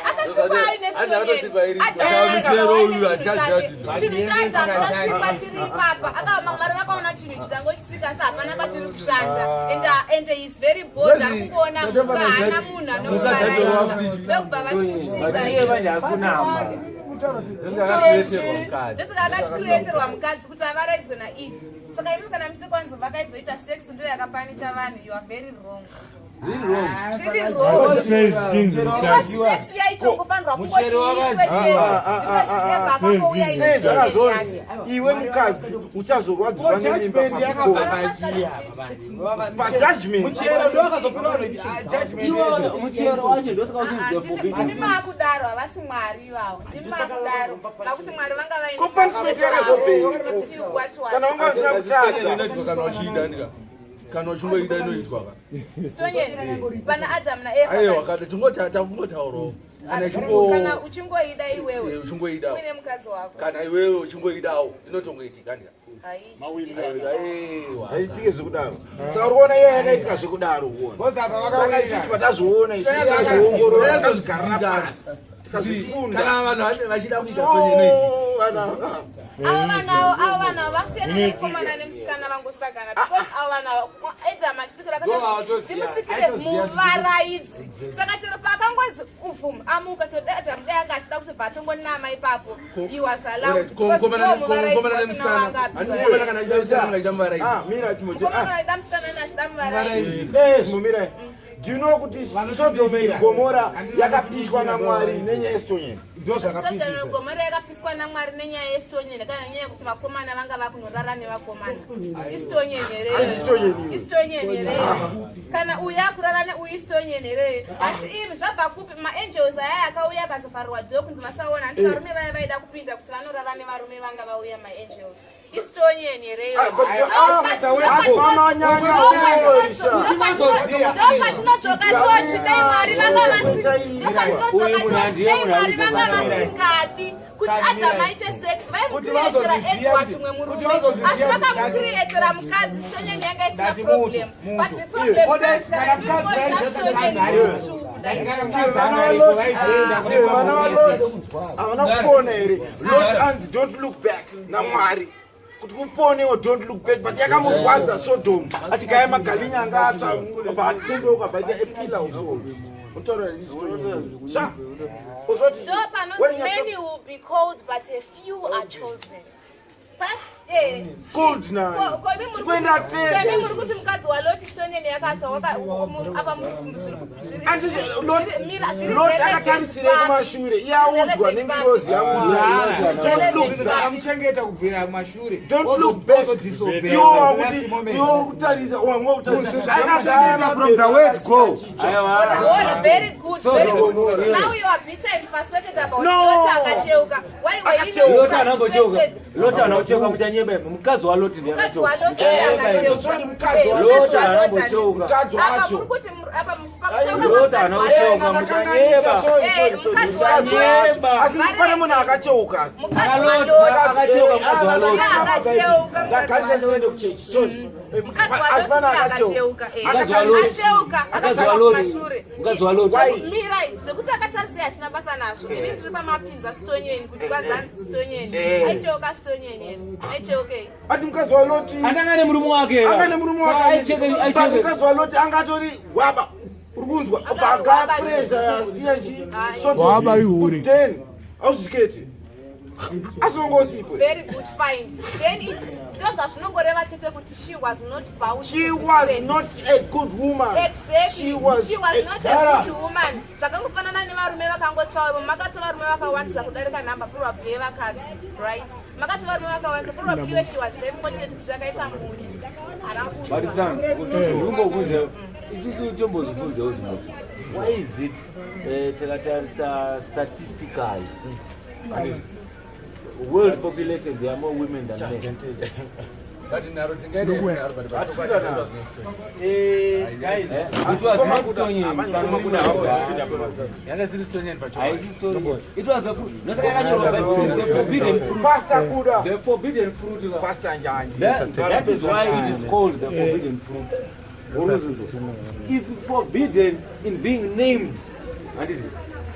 akasikwa aine Hanzi akatosikwa iripo. Adamu Saka muchero uyu chinhu hachajaji. chake. Chinhu chaAdamu chasikwa chiri ipapa akaoma Mwari vakaona chinhu ichi tangochisika asi hapana pachiri kushanda and and he is very bored ari kungoona mhuka haana munhu anomuvaraidza ndokubva But iye vachimusika manje haasi kunamba. Ndosaka akakureterwa mukadzi. ndosaka akachireterwa mukadzi kuti avaraidzwe naeve saka imi kana muchikwanzi vakaizoita sex ndo yakapanicha vanhu you are very wrong Zviri wrong. zviri wrong Sei zvichinzi Because sex yaitongofanirwa Muchero kungotiitwe chete because Eva akangouya sei ine zvakazonzi yake iwe mukadzi uchazorwadziwa Ko nemimba judgment yakabva pakukura pachii apa vanhu? pajudgment Muchero ndo akazopira vanhu judgment. Iwe muchero wacho ndosaka uchinzi the forbidden ndimi fruit. maakudaro havasi mwari ivavo ndimi maakudaro makuti mwari vanga vaine Ko punishment yakazobvei? Kuti what what. kana wanga usina kutadza Inoitwa kana uchiida ndika. Kana uchingoida inoitwa ka. Stonyeni, pana Adam naEva Aiwa kana tingotaurawo. Kana uchingo kana uchingoida iwewe Eh, uchingoidawo. uine mukadzi wako Kana iwewe uchingoidawo inotongoitika ndika. Haiti. Aiwa. haitike zvekudaro saka uri kuona iye yakaitika zvekudaro kuona Because apa saka vakawira. isusu patazviona isusu tazviongorora takazvigarira pasi tikazvifunda Kana vanhu vachida kuita stonyeni inoitika. No, vana avo vanhu avo avo vanhu avo vasiyana nemukomana nemusikana vangosangana because avo vanhu avo Adam achisikira ndimusikire muvaraidzi saka chero paakangonzi uvhum amuka chero dai Adam dai anga achida kutobva atongonama ipapo he was allowed because ndiwo muvaraidzi wachona wanga apiwa Mukomana kana achida musikana angaita muvaraidzi. Ah, mira Timothy. mukomana Ah, aida musikana achida muvaraidzi eh, mumira. Do you know kuti Sodom and Gomora yakapiswa naMwari nenyaya yestonyeni? Ndo Sodom zvakapisisa. Gomora yakapiswa namwari nenyaya yestonyeni kana nenyaya yekuti vakomana vanga vakunorara nevakomana istonyeni Haisi istonyeni hereyo kana uyu akurara neuyu istonyeni hereyo hati imi zvabva kupi maangels aya akauya akazovharirwa dho kunzi vasaona hanti varume vaya vaida kupinda kuti vanorara nevarume vanga vauya maangels istonyeni hereyo Ah, but ah, ndopatinodzoka toti dai mwari vanga Uyu munhu handiye dai munhu mwari vanga ari vasingadi Kuti Adamu aite sex, vaimucreatera Edward umwe murume. Asi vakamucreatera mukadzi stonyeni yanga isina problem. But the problem comes kana mukadzi stonyeni mutu kudai. Vana vaLot havana kupona here? Lot anzi don't look back naMwari. Kuti kuponewo don't look back, but yakamurwadza Sodom. Achigaya magalinya anga atsva, obva atendeuka bva aita a pillar of salt. Unotaura history. Sha. Uzoti Ndo panonzi when you're many will be called but a few are chosen. Cold nani? Tikuenda tega. Imi muri kuti mukadzi waLoti stonyeni yakatsva apa Lot akatarisire kumashure iye audzwa nengirozi yaMwari. Don't look back. Akamuchengeta kubvira kumashure. Don't look back. Iwe wakuti iwe uri kutarisa wamwe kutarisa. Akamuchengeta from the word go. Oh, very good, very good. Now you are bitter and frustrated about No. Lot akacheuka. Why were you Lot not anambocheuka. frustrated? Lot anaucheuka muchanyeba mukadzi waLoti ndiye Mukadzi akacheuka. waLoti ndiye akacheuka. Sorry, mukadzi Eh, waLoti. mukadzi waLoti anambocheuka. Mukadzi Apa wacho. muri kuti apa pakucheuka Lot kwamukadzi anaucheuka waLoti. muchanyeba. Sorry, Eh, sorry, sorry. mukadzi Mukadzi waLoti. wacho. Asi pane munhu akacheuka. Mukadzi Lot waLoti. akacheuka mukadzi waLoti. Ndiye akacheuka mukadzi Ndagarisa waLoti. ndinoenda kuchechi. Sorry. Mukadzi Asi waLoti pane ndiye akacheuka. akacheuka. Eh. Mukadzi waLoti. Acheuka, Mukadzi akatarisa waLoti. kumashure. Mukadzi waLoti. Why? Mirai, zvekuti akatarisei hachina basa nazvo. Ini ndiri pamapinza stonyeni kuti kwanzanzi stonyeni. Eh. Aicheuka stonyeni here. Aicheukei. Ati mukadzi waLoti. Atanga nemurume wake. Anga nemurume Saka wake. aicheke But aicheke. mukadzi waLoti anga atori gwaba. Uri kunzwa? Anga ari gwaba Vakapressure yasiya chi. Hayi. Sodom. Gwaba ihure. Kuten. Hauzviketi. Asongosipo. Very good, fine. Then it ndozvazvinongoreva chete kuti she was not bound She to be was saved. not a good woman. Exactly. She was, she was not a good woman. Zvakangofanana nevarume vakangotsvawo. Makati varume vakawandisa kudarika nhamba probably yevakadzi, right? Makati varume vakawandisa probably iwe she was very fortunate kuti akaita munhu. Haana kutsva. Batitsana, ndikumbobvunza isusu tombozvibvunzewo zvimwe. Why is it tikatarisa statistically world population there are more women than men. But nharo tingaita nharo, but Hatina. Eh, It was not stonyeni. yanga isiri stonyeni pacho. Haisi stonyeni. It was a fruit. Ndosaka yakanyorwa Bible, the forbidden fruit. Pastor Kuda. The forbidden fruit. Pastor Njanji. That is why it is called the forbidden fruit. It's forbidden in being named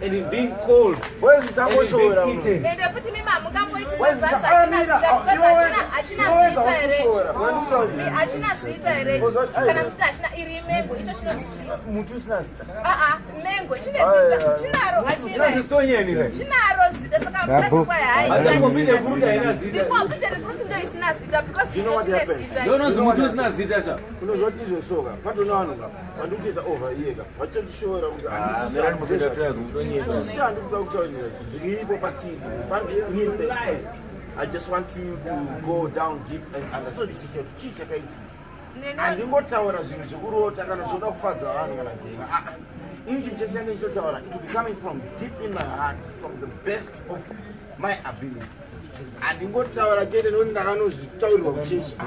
and in being called Wezi and in musangoshora. being eaten. Ende futi mimi hamungamboiti Wezi madzanzi hachina musa- zita because Iwe hachina wega- hachina iwe wega zita here. usikushora. Wandikutaurira. Hachina zita here. Ozwa- Kana muchiti hachina iri mengo icho chinonzi chii? Muti usina zita. Ah ah, mengo chine Aiwa. zita. Chinaro hachina. Stonyeni here. Chinaro zita saka musati kwai hai. But the forbidden fruit haina The zita. forbidden fruit ndo isina zita because You know icho what chine happens? zita. Ndononzi muti usina zita sha. Unozwa kuti izvosoka patona vanhu ka vandikutoita over iye ka vachitotishora kuti handisisi handikuda kutaurira zviripo patiri panini personally I just want you to go down deep and understand this kuti chii chakaitika. Handingotaura zvinhu zvekurota kana zvoda kufadza vanhu kana genga. Ah, ah. Ini chinhu chese chandichotaura it will be coming from deep in my heart, from the best of my ability. Handingotaura chete nekuti ndakanozvitaurirwa kuchechi. Ah,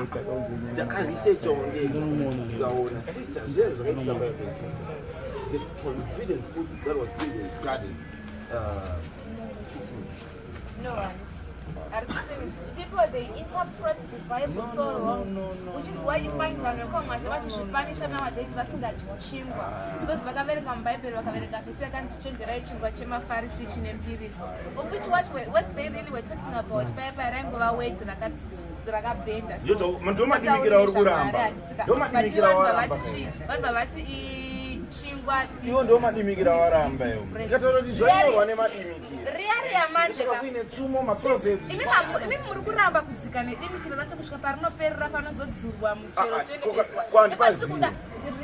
ndakaresearchawo ndega ndikaona sister zvinhu zvakaitika Bible sister. The forbidden fruit that was in the garden. Kissing. No, Alice. People they interpret the Bible so wrong, which is why you find vanhu vekwamwazha vachizvipanisha nowadays vasingadyi chingwa because vakaverenga mubhaibheri vakaverenga vhesi yakanzi chenjerai chingwa chemafarisi chine mbiriso, of which what they really were talking about paya paya raingova word rakabhenda. Ndomadimikira uri kuramba. Ndomadimikira waramba. Vanhu vavati chingwa Iwo ndomadimikira waramba iwo. Ndikataura kuti zvanyorwa nemadimikira. Riya manje Kusvika ka kuine tsumo maproverbs. Imi muri kuramba kudzika nedimikira racho kusvika parinoperera panozodzurwa muchero Ah, ah, chengetedzwa. kwandipazive.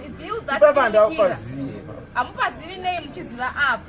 Reveal that Ipapa dimikira. handaupazive. Hamupazivi nei muchiziva apo,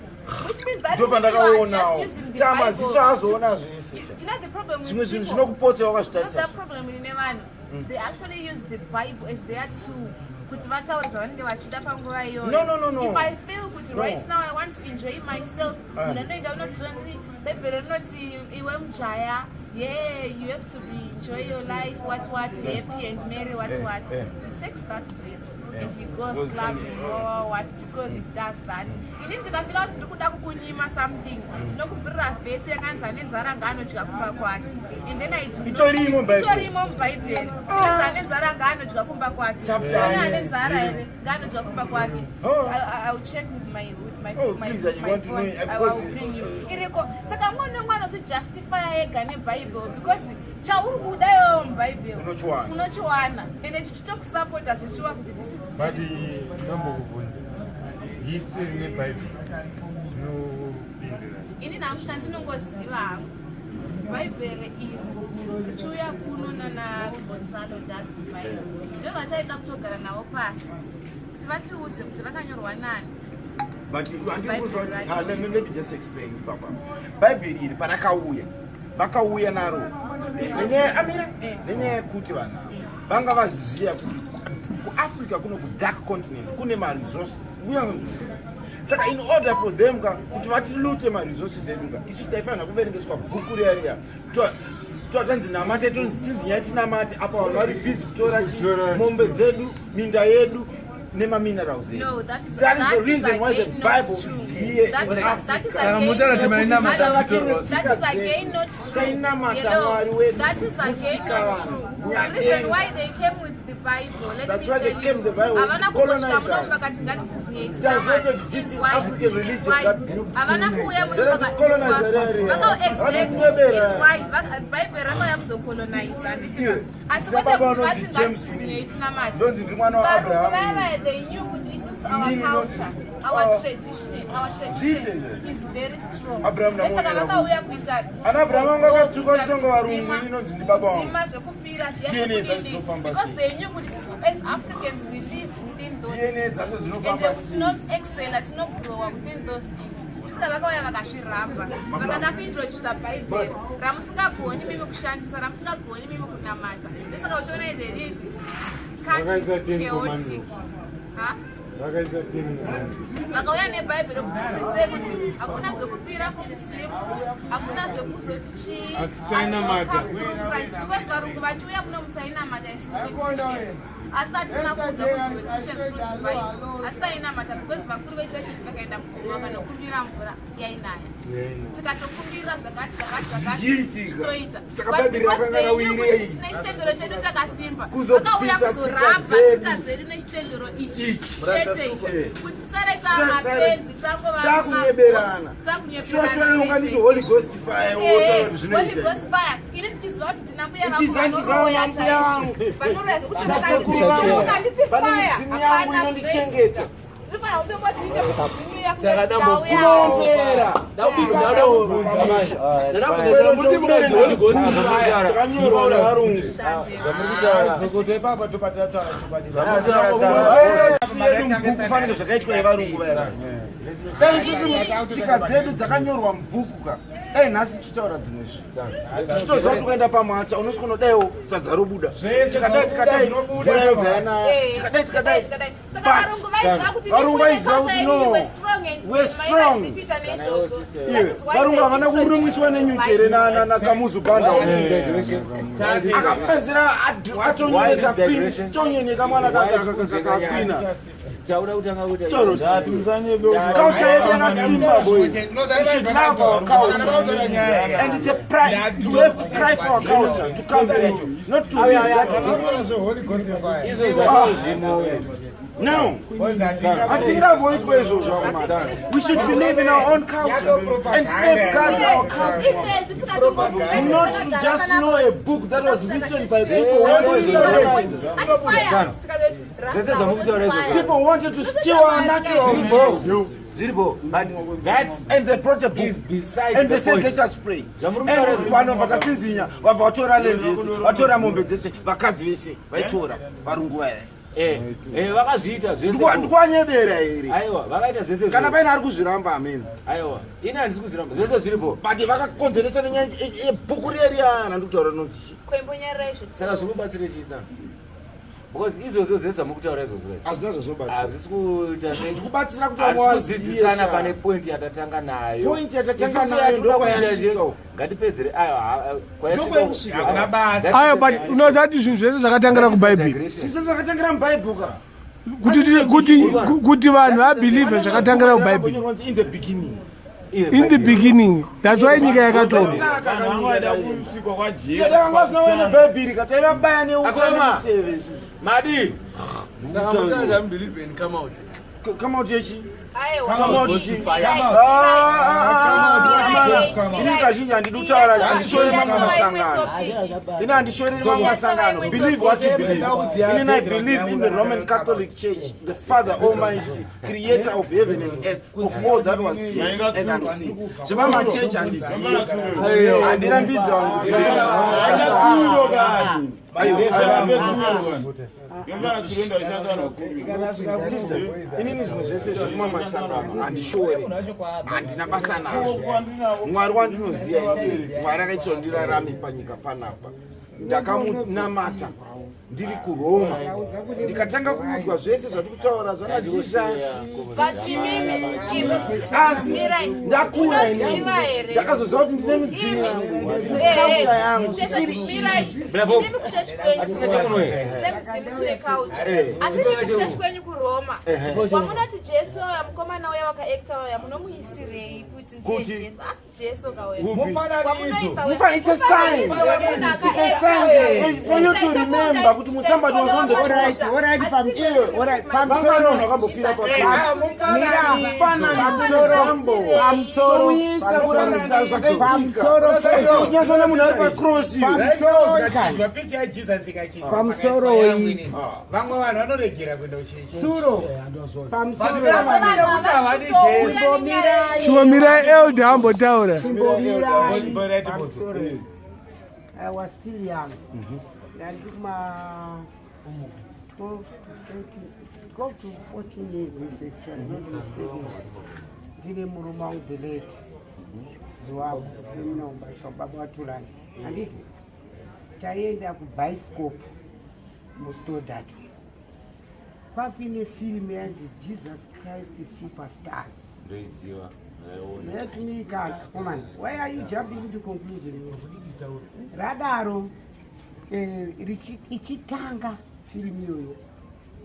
which means that you are just Ndopandakaonawo. using the Chamaziso Bible. azoona zvese. You know the problem with Zvimwe zvinhu people? zvinokupotsa That's wakazvitarisa. the problem ine vanhu. They actually use the Bible as their tool kuti vataure zvavanenge vachida panguva iyoyo. No, no, no, no. If I feel kuti No. right now I want to enjoy myself, munhu anoenda unoti zvonzi Bhaibheri rinoti iwe mujaya, yeah, you have to be enjoy your life, what what, happy and merry, what what. He takes that verse. And he goes clubbing or what because he does that. Ini ndikafila kuti ndikuda kukunyima something ndinokuvhurira vhesi yakanzi ane nzara ngaanodya kumba kwake and then I do not Itorimo muBhaibheri. itorimo mubhaibheri inonzi ane nzara ngaanodya kumba kwake Chapter Ane ane. ane nzara here ngaanodya kumba kwake Oh. I will check with my with my Oh, my, please, I my want to phone. know, I because- will bring you iriko saka mwana mwana uzvijustifya ega nebhaibheri because chauri kuda iwewo mubhaibheri Unochiwana. unochiwana ende chichitokusapota zvichiwa kuti this is But very good. ndambokubvunza history nebhaibheri zvinopindirana. ini namusha ndinongoziva hangu bhaibheri iri richiuya kuno nana gonzalo dasmai ndo vataida kutogara navo pasi kuti vatiudze kuti rakanyorwa nani But handikuziva kuti ah, let me just explain ipapa. Bhaibheri iri parakauya vakauya naro nenyaya amira nenyaya yekuti vanhu ava vanga vaziva kuti kuafrica kuno kudark continent kune maresources uyanzwisisa saka in order for them ka kuti vatilute maresources edu ka isu taifanira kuverengeswa bhuku riya riya Totanzi namate tonzi tinzi nyaya tinamate apa vanhu vari busy kutora mombe dzedu minda yedu nemaminerals edu. No, that is, That is the that reason is why the again not Bible true. is here That in is, that is Africa. Saka again mutaura kuti not, mainamata Hello, kutorwa. that is again not true. Tainamata You know, Mwari wedu, that is again Musika not true. vanhu, The reason Nyadenga. why they came with the Bible, let That's me why they tell came you, the Bible to havana colonize kungosvika muno us. vakati ngatisizinyei It does not tinamate. exist It's in why- African it's religion, why. that book. Havana kuuya muno They don't colonize vaka- the area. vaka- exactly. Vanotiyebera. It's why. Bhaibheri rakauya kuzocolonize, handiti Iwe, asi kwete baba kuti vanonzi vati James ngatisizinyei ini. tinamate Ndonzi ndiri mwana Varungu waAbraham. vaya vaya they knew kuti isusu our Inini culture noti- our Ah. tradition our Zviite tradition izvi. is very strong Abraham Ndosaka namuonera vakauya kuita Ana Abraham anga akatukwa kuita kutonga varungu, kudzima- ini inonzi ndibaba vangu. kudzima zvekupira zviya DNA dzacho zvekudini dzinofamba because sei? they knew kuti isusu as Africans we live within those DNA dzacho and dzinofamba sei? tinoexcela tinogrowa within those things kusika vakauya vakazviramba vakada kuintrodusa bhaibheri ramusingagoni mimi kushandisa ramusingagoni mimi kunamata ndosaka uchiona there izvi country Vakaisa is Ten chaotic Commandments. Ha? Vakaisa ten commandments. vakauya nebhaibheri rokutiudzisei kuti hakuna zvekupira kumudzimu hakuna zvekuzoti chii Asi tainamata. asi you come through Christ. because varungu vachiuya muno mutainamata isu we Christians. asi tatisina kuudza kuti we Christians through the Bible. asi tainamata because vakuru vedu vaitoti vakaenda kugomo vakanokumbira mvura yainaya tikatokumbira zvakati zvakati zvakati Zvichiitika. zvitoita Saka But Bhaibheri because rakanga they knew rawirei. kuti tine chitendero chedu chakasimba Kuzobvisa vakauya tsika kuzoramba dzedu. tsika dzedu nechitendero ichi Ichi. chete ichi Eh. kuti tisare Tisare- tamapenzi tangova Takunyeberana. Shuwa shuwa unganiti Holy Ghost fire wotaura kuti zvinoita. fire ini ndichiziva kuti ndina mbuya vangu Ndichiziva ndina vanoroya mbuya chaizvo vangu. vanoroya zvekuti Nasekuru vangu. ukanditi Vane fire midzimu yangu hapana inondichengeta. tinofanira kutomboti ite midzimu Saka yakuti dambo- tauyawo Kunombera. Ndauda kubvunza manje. Ndakabvunza saka muri mukadzi Holy Ghost fire. Takanyorwa nevarungu. Zokoto ipapa topatataura chokwadi. Yedu mubhuku fanike zvakaitwa nevarungu vaya. Dai isusu tsika dzedu dzakanyorwa mubhuku ka. Dai nhasi tichitaura dzimwe zvinhu. Tichitoziva kuti ukaenda pamacha unosvika unodaiwo sadza robuda. Zvese Tikadai zvinobuda, tikadai zvinobuda mvura yobva pamwe. yanaya. Tikadai tikadai. saka varungu vaiziva kuti Varungu vaiziva kuti no. we're strong and We're strong. maivatifita naizvozvo Iwe, That is why varungu they havana introduced kurumwiswa nenyuchi here nakamuzu banda Why akapedzera atonyoresa Why this digression? tonyeni kamwana kakwina Tauda kutanga kuita culture yedu yakasimba boys We should love our culture and it's a pride we have to cry for our culture to come back not to leave that Vakatora zveHoly Ghost fire. izvo zvatoo zvimo no Boys, hatinga- hatingamboitwa izvozvo amana we should believe in our own culture and safeguard our culture izvezvi tikatombofunga not to just know a book that was written by people who wanted to colonize Zvese zvamukutaura izvozvo. people wanted to steal our natural resources zviripo but that and they brought a book is beside and they the said point let us pray Zvamuri kutaura And izvi. vanhu vakatsinzinya vabva vatora land yese vatora mombe dzese vakadzi vese vaitora varungu vaya Eh, eh, vakazviita zvese ndikuwanyebera here aiwa vakaita zvese kana zviripo. paine ari kuzviramba amene aiwa ini handisi kuzviramba zvese zviripo but vakakonzeresa nenyaya yebhuku riya riyana ndikutaura rinonzi chii saka zviri kubatsira chii tsana because izvozvo zvese zvamukutaura izvozvo hazvina zvazvobatsira hazvisi kuita sei ndikubatsira kuti vamwe hazvisi kudzidzisana vazive pane point yatatanga nayo Point yatatanga Isusu nayo yatinoda ndokwayasvika kuita uko. ngatipedzere aiwa Ndokwayasvika. Hakuna basa. ayo but unoziva kuti zvinhu zvese zvakatangira kubhaibheri zvese zvakatangira mubhaibheri ka. Kuti kuti kuti vanhu vabelieve zvakatangira kuBhaibheri. In the beginning. In the beginning. That's why nyika yakatorwa. Yakanga vasina kuenda Bhaibheri kataiva baya neukaniseve isusu. Madi. Saka muchaita believe and come out. Come out yechi. Aiwa. Come out yechi. Mirai, Ah, mirai, Ini kazhinji handidi kutaura handishori mamwe masangano. topic. Ini handishori mamwe masangano. Believe what you believe. Ini I believe in the Roman Catholic Church, the Father Almighty, creator of heaven and earth, of all that was seen and unseen. Zvemamachechi handizivi. Handirambidzi vanhu kubelieve. Sister, inini zvinhu zvese zvekumamasangano handishore handina basa nazvo mwari wandinoziva inini mwari akaitira ndirarame panyika panapa ndakamunamata ndiri kuroma ndikatanga kuudzwa zvese zvati kutaura zvana jesus But imimi, imi, asi mirai. ndakura inini Unoziva here? ndakazoziva kuti ndine midzimu yangu ndine Eh, culture eh, yangu chese isiri mirai. Bravo. Imimi kuchechi kwenyu. Hatina chemuno here. Tine mudzimu tine culture. Eh. Asi imimi kuchechi kwenyu kuRoma. Ehe. Wamunoti Jesu uya mukomana uya wakaacta uya munomuisirei kuti ndiye Kuti? Jesu. Asi Jesu kawena. Mufananidzo. Mufana, it's a sign. It's a sign for you to remember kuti somebody was on the cross. Alright, alright, Vangani vanhu vakambofira pa Pamusoro. Pamusoro. Tomuisa kuratidza zvakaitika. Pamusoro. Kunyatsona munhu ari pacross iyo. Pamusoro. Ikachinjwa, picture yaJesus ikachinjwa. Pamusoro Pakaiswa yangu iyi. inini. Vamwe vanhu vanoregera kuenda kuchechi. Tsuro. Pamusoro. Vanoda kuti havadi Jesu. Chimbomirai. Chimbomirai elder ambotaura. Chimbomirai. Chimbomirai. Pamusoro. I was still young. Ndandiri kuma 12 to 13, 12 to 14 years if I'm not mistaken. Ndine murume wangu the late Zuwako nemunaumbaiswa baba waTulani. Handiti taienda kubhaisikopu muStodart kwakuine firimu yanzi Jesus Christ Superstars. Ndoiziva. Ndaiona. Let me cut. Come on. Why are you jumping to conclusion? Radaro ichitanga firimu iyoyo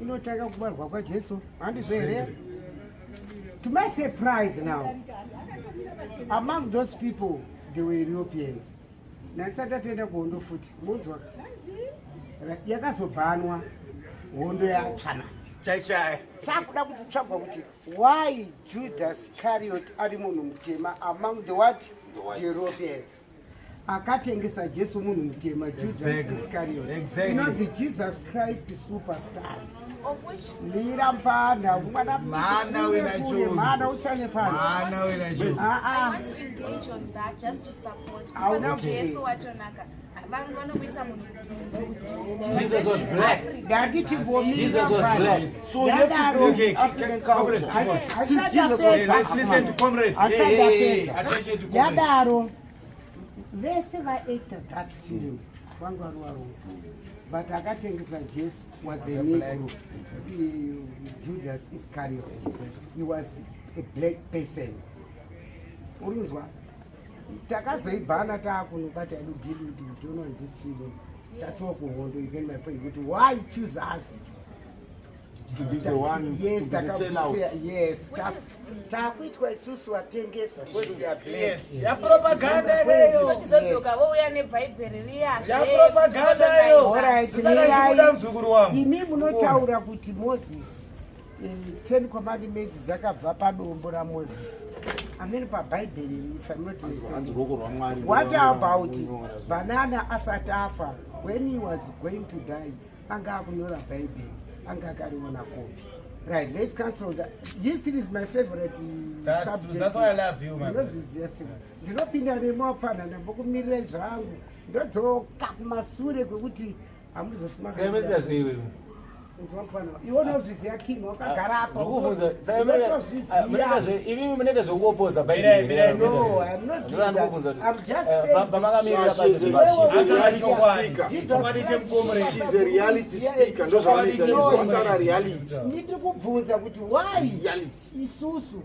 inotanga kubarwa kwaJesu handizvo here? To my surprise now, among those people they were Europeans. Ndandisati tatoenda kuhondo futi munzwa yakazobhanwa hondo yatsva manje Chai. chakuda kuti tsvagwa kuti why Judas Iscariot ari munhu mutema among the what? The Europeans. Akatengesa Jesu munhu mutema Judas Iscariot. Inonzi Jesus Christ Superstars. Of which Mira mfana, mwana Mwana wena kule, Jozi. mwana uchanye pano. Mwana wena Jozi. Ah, I ah. want to engage on that just to support Hauna because Jesu wachonaka vanhu vanokuita munhu Jesus was black. Ndati Jesus was black. So you have to believe Okay, in African comrade, culture. Since Jesus was Hey, let's listen to comrades. Hey, hey, hey, attention to comrades. Yadaro vese vaacta that film vanga vari varungu but akatengesa Jesu was a negro, Judas Iscariot. He was a black person. Urinzwa takazoibhana taakunobata edu bhili kuti we don't want this film tatova kuhondo. Even my point kuti why choose us To be the one, yes, to be the sellouts. Yes, takuitwa isusu vatengesa because we are black. Yes. Yapropaganda iyoyo. Tochizodzoka vouya nebhaibheri riyazve. Yapropaganda iyo. Alright, Saka ndikuda muzukuru wangu. Imi munotaura kuti Moses, 10 commandments dzakabva padombo raMoses amene pabhaibheri, if I'm not mistaken. Ruoko rwaMwari. What about banana asati afa? When he was going to die anga akunyora bhaibheri anga akariona kopi. Right, let's cancel that. History is my favorite subject. That's why I love you, my brother. Ndinozviziva sei ndinopinda nemwapfana ndambokumirirai zvangu ndodzoka kumasure kwekuti Sakaemerera zveiwewe. hamuzosmafana iwe unozviziva king wakagara apa. Ndikubvunza, saka imimi munoita zvekuopoza Mirai, mirai. No, I'm not doing that. I'm just saying. Pamakamirira She's a reality Chokwadi. speaker. Chokwadi chemukomrade. She's a reality speaker. Ndozvavanoita izvo. Vanotaura reality. Ndiri kubvunza kuti why Reality. isusu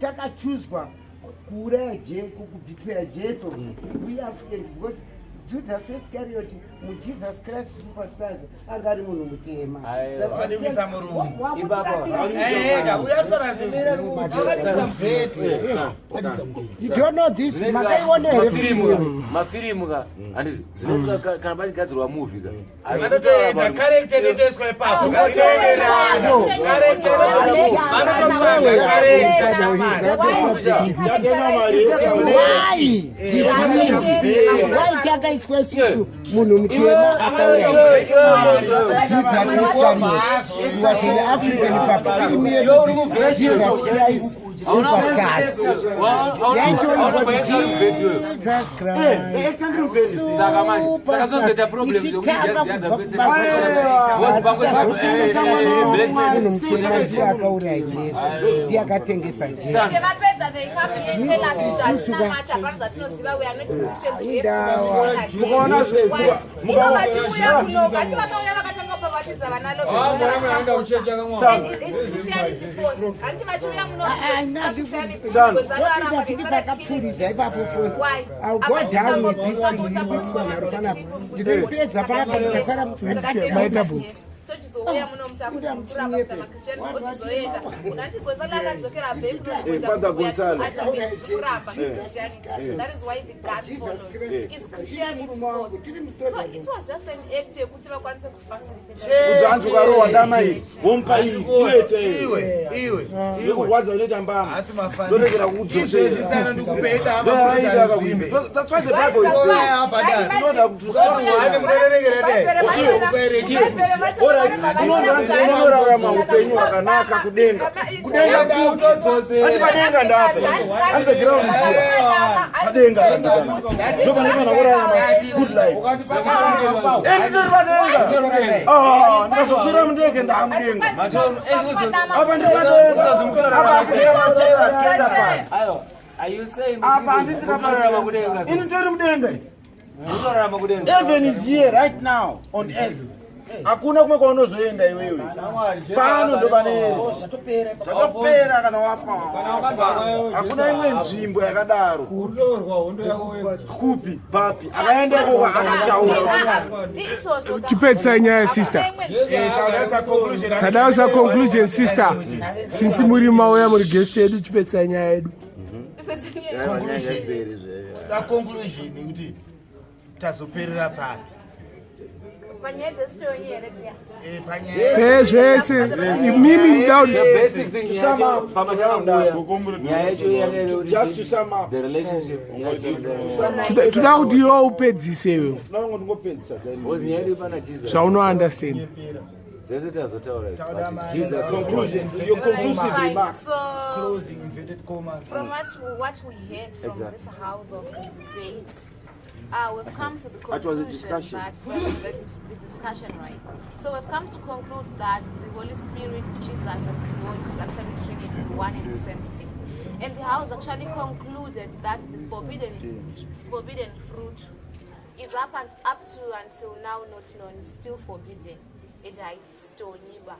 takachuzwa kuuraya kubhitira Jesu, we Africans, because Judas Iscariot muJesus Christ Superstars anga ari munhu mutema. Vanikuisa murungu. You don't know this. Makaiona here mafirimu mafirimu ka handizi zvinoitika kana pachigadzirwa movie ka vanotoenda character inotoiswa ipapo ngatoenderana character vanototsvaga character why why takaiswa isusu munhu mutema akauraya Jesus Iscariot was an African pafilimu yedu Jesus Christ Superstars yaitoiwa kuti Jesus Christ munhu mutema ndiye akauraya Jesu ndiye akatengesa Jesu Mukaona Ivo vachiuya kuno vati vakauya vakatanga kubhabhatidza vana Hanti vachiuya muno Christianity ipapo futi. I'll go down with this thing iri kuitwa nharo panapa. Ndinoipedza panapa ndikasara Maita boots. Tochizouya muno mutakurapa kuita maChristian ochizoenda unanti Gonzalo akadzokera back Eh, Father Gonzalo. kurapa Christianity. That is why the God followed is Christianity first. So it was just an act yekuti vakwanise kufacilitate. Udzanzi ukarohwa dama iyi womupa iyi inoita iyi iwe iwe yekurwadza unoita mbama asi mafana ndoregera kukudzosera izvezvi tsano ndikupe ita Ndoyaita akakuimba. That's why the Bible is there. Inoda kuti Ane munorerekera dai. Alright, unonzi unorarama upenyu hwakanaka kudenga. Kudenga kupi? Ati padenga ndapa. Ati the ground is here. Padenga kandikana. Ndopanofanira kurarama good life. Eh, nditori padenga. Ah, ndikazokwira mundege ndaamudenga. Apa ndiri padenga. Apa handiti toenda pasi. Aiwa, are you saying Apa handiti unorarama kudenga? Ini nditori mudenga. Unorarama kudenga. Heaven is here right now on earth. Hakuna kumwe kwaunozoenda iwewe. Pano ndo pane zvatopera kana wafa. wafa. Hakuna imwe nzvimbo yakadaro. Kupi papi akaenda ikoko akataura. Chipedzisai nyaya sister. Tadausa conclusion sister. Since muri mauya muri guest yedu chipedzisai nyaya yedu. Conclusion yekuti tazoperera papi Panyaya dzesitonyi here dziya? Eh, panyaya Eh zvese mimi down. The basic thing To sum yacho up, pamatanga to kuuya nyaya yacho yanga iri kuti Just to sum up. the relationship ya Jesus Toda kuti iwe upedzise iwe Ndinongo ndingopedzisa. because nyaya yedu pana Jesus zvauno understand. zvese tazotaura izvi, but Jesus Conclusion, your conclusive Fine. remarks. So closing inverted commas from what we heard from this house of the debate, we've come to the That was a conclusion discussion. that well, the discussion, right? So we've come to conclude that the Holy Spirit, Jesus, and God is actually Trinity, one and the same thing. And the house actually concluded that the forbidden fruit is up and up to until now not known, it's still forbidden. And haisitoniba.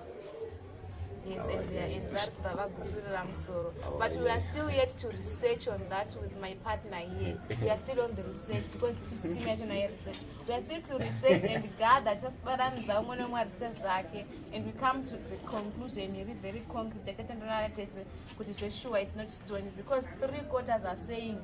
Yes, and they are in that vavagutsurira musoro. But we are still yet to research on that with my partner here. We are still on the research because team yacho nayo research. We are still to research and gather just baranidza umwe neumwe arise zvake and we come to the conclusion iri very concrete yatatenderana tese kuti zveshuwa it's not stone because 3/4 are saying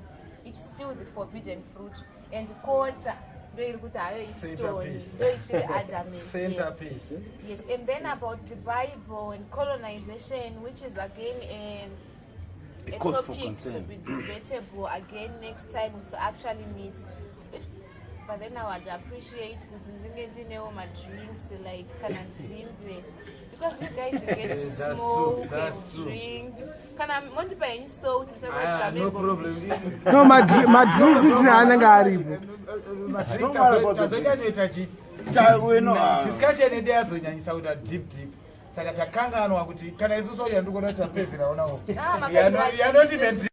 it's still the forbidden fruit and quarter ndo iri kuti hayo istone ndo ichiri adamant. Yes. Centerpiece. Yes, and then about the Bible and colonization, which is again a cause for topic to concern. be debatable again next time if we actually meet. But then I would appreciate kuti ndinge ndinewo madrinks like kana nzimbe because you guys you get to That's smoke true, that's and true. drink. Kana mondipa henyu salt Ah, no problem. No madrinks tiri anenge aripo. Tazonyanyoita chi discussion yedu yazonyanyisa kuita deep deep saka takanganwa kuti kana isusu yandikuona kuti tapedzera onawo Ah, mapedzera yanoti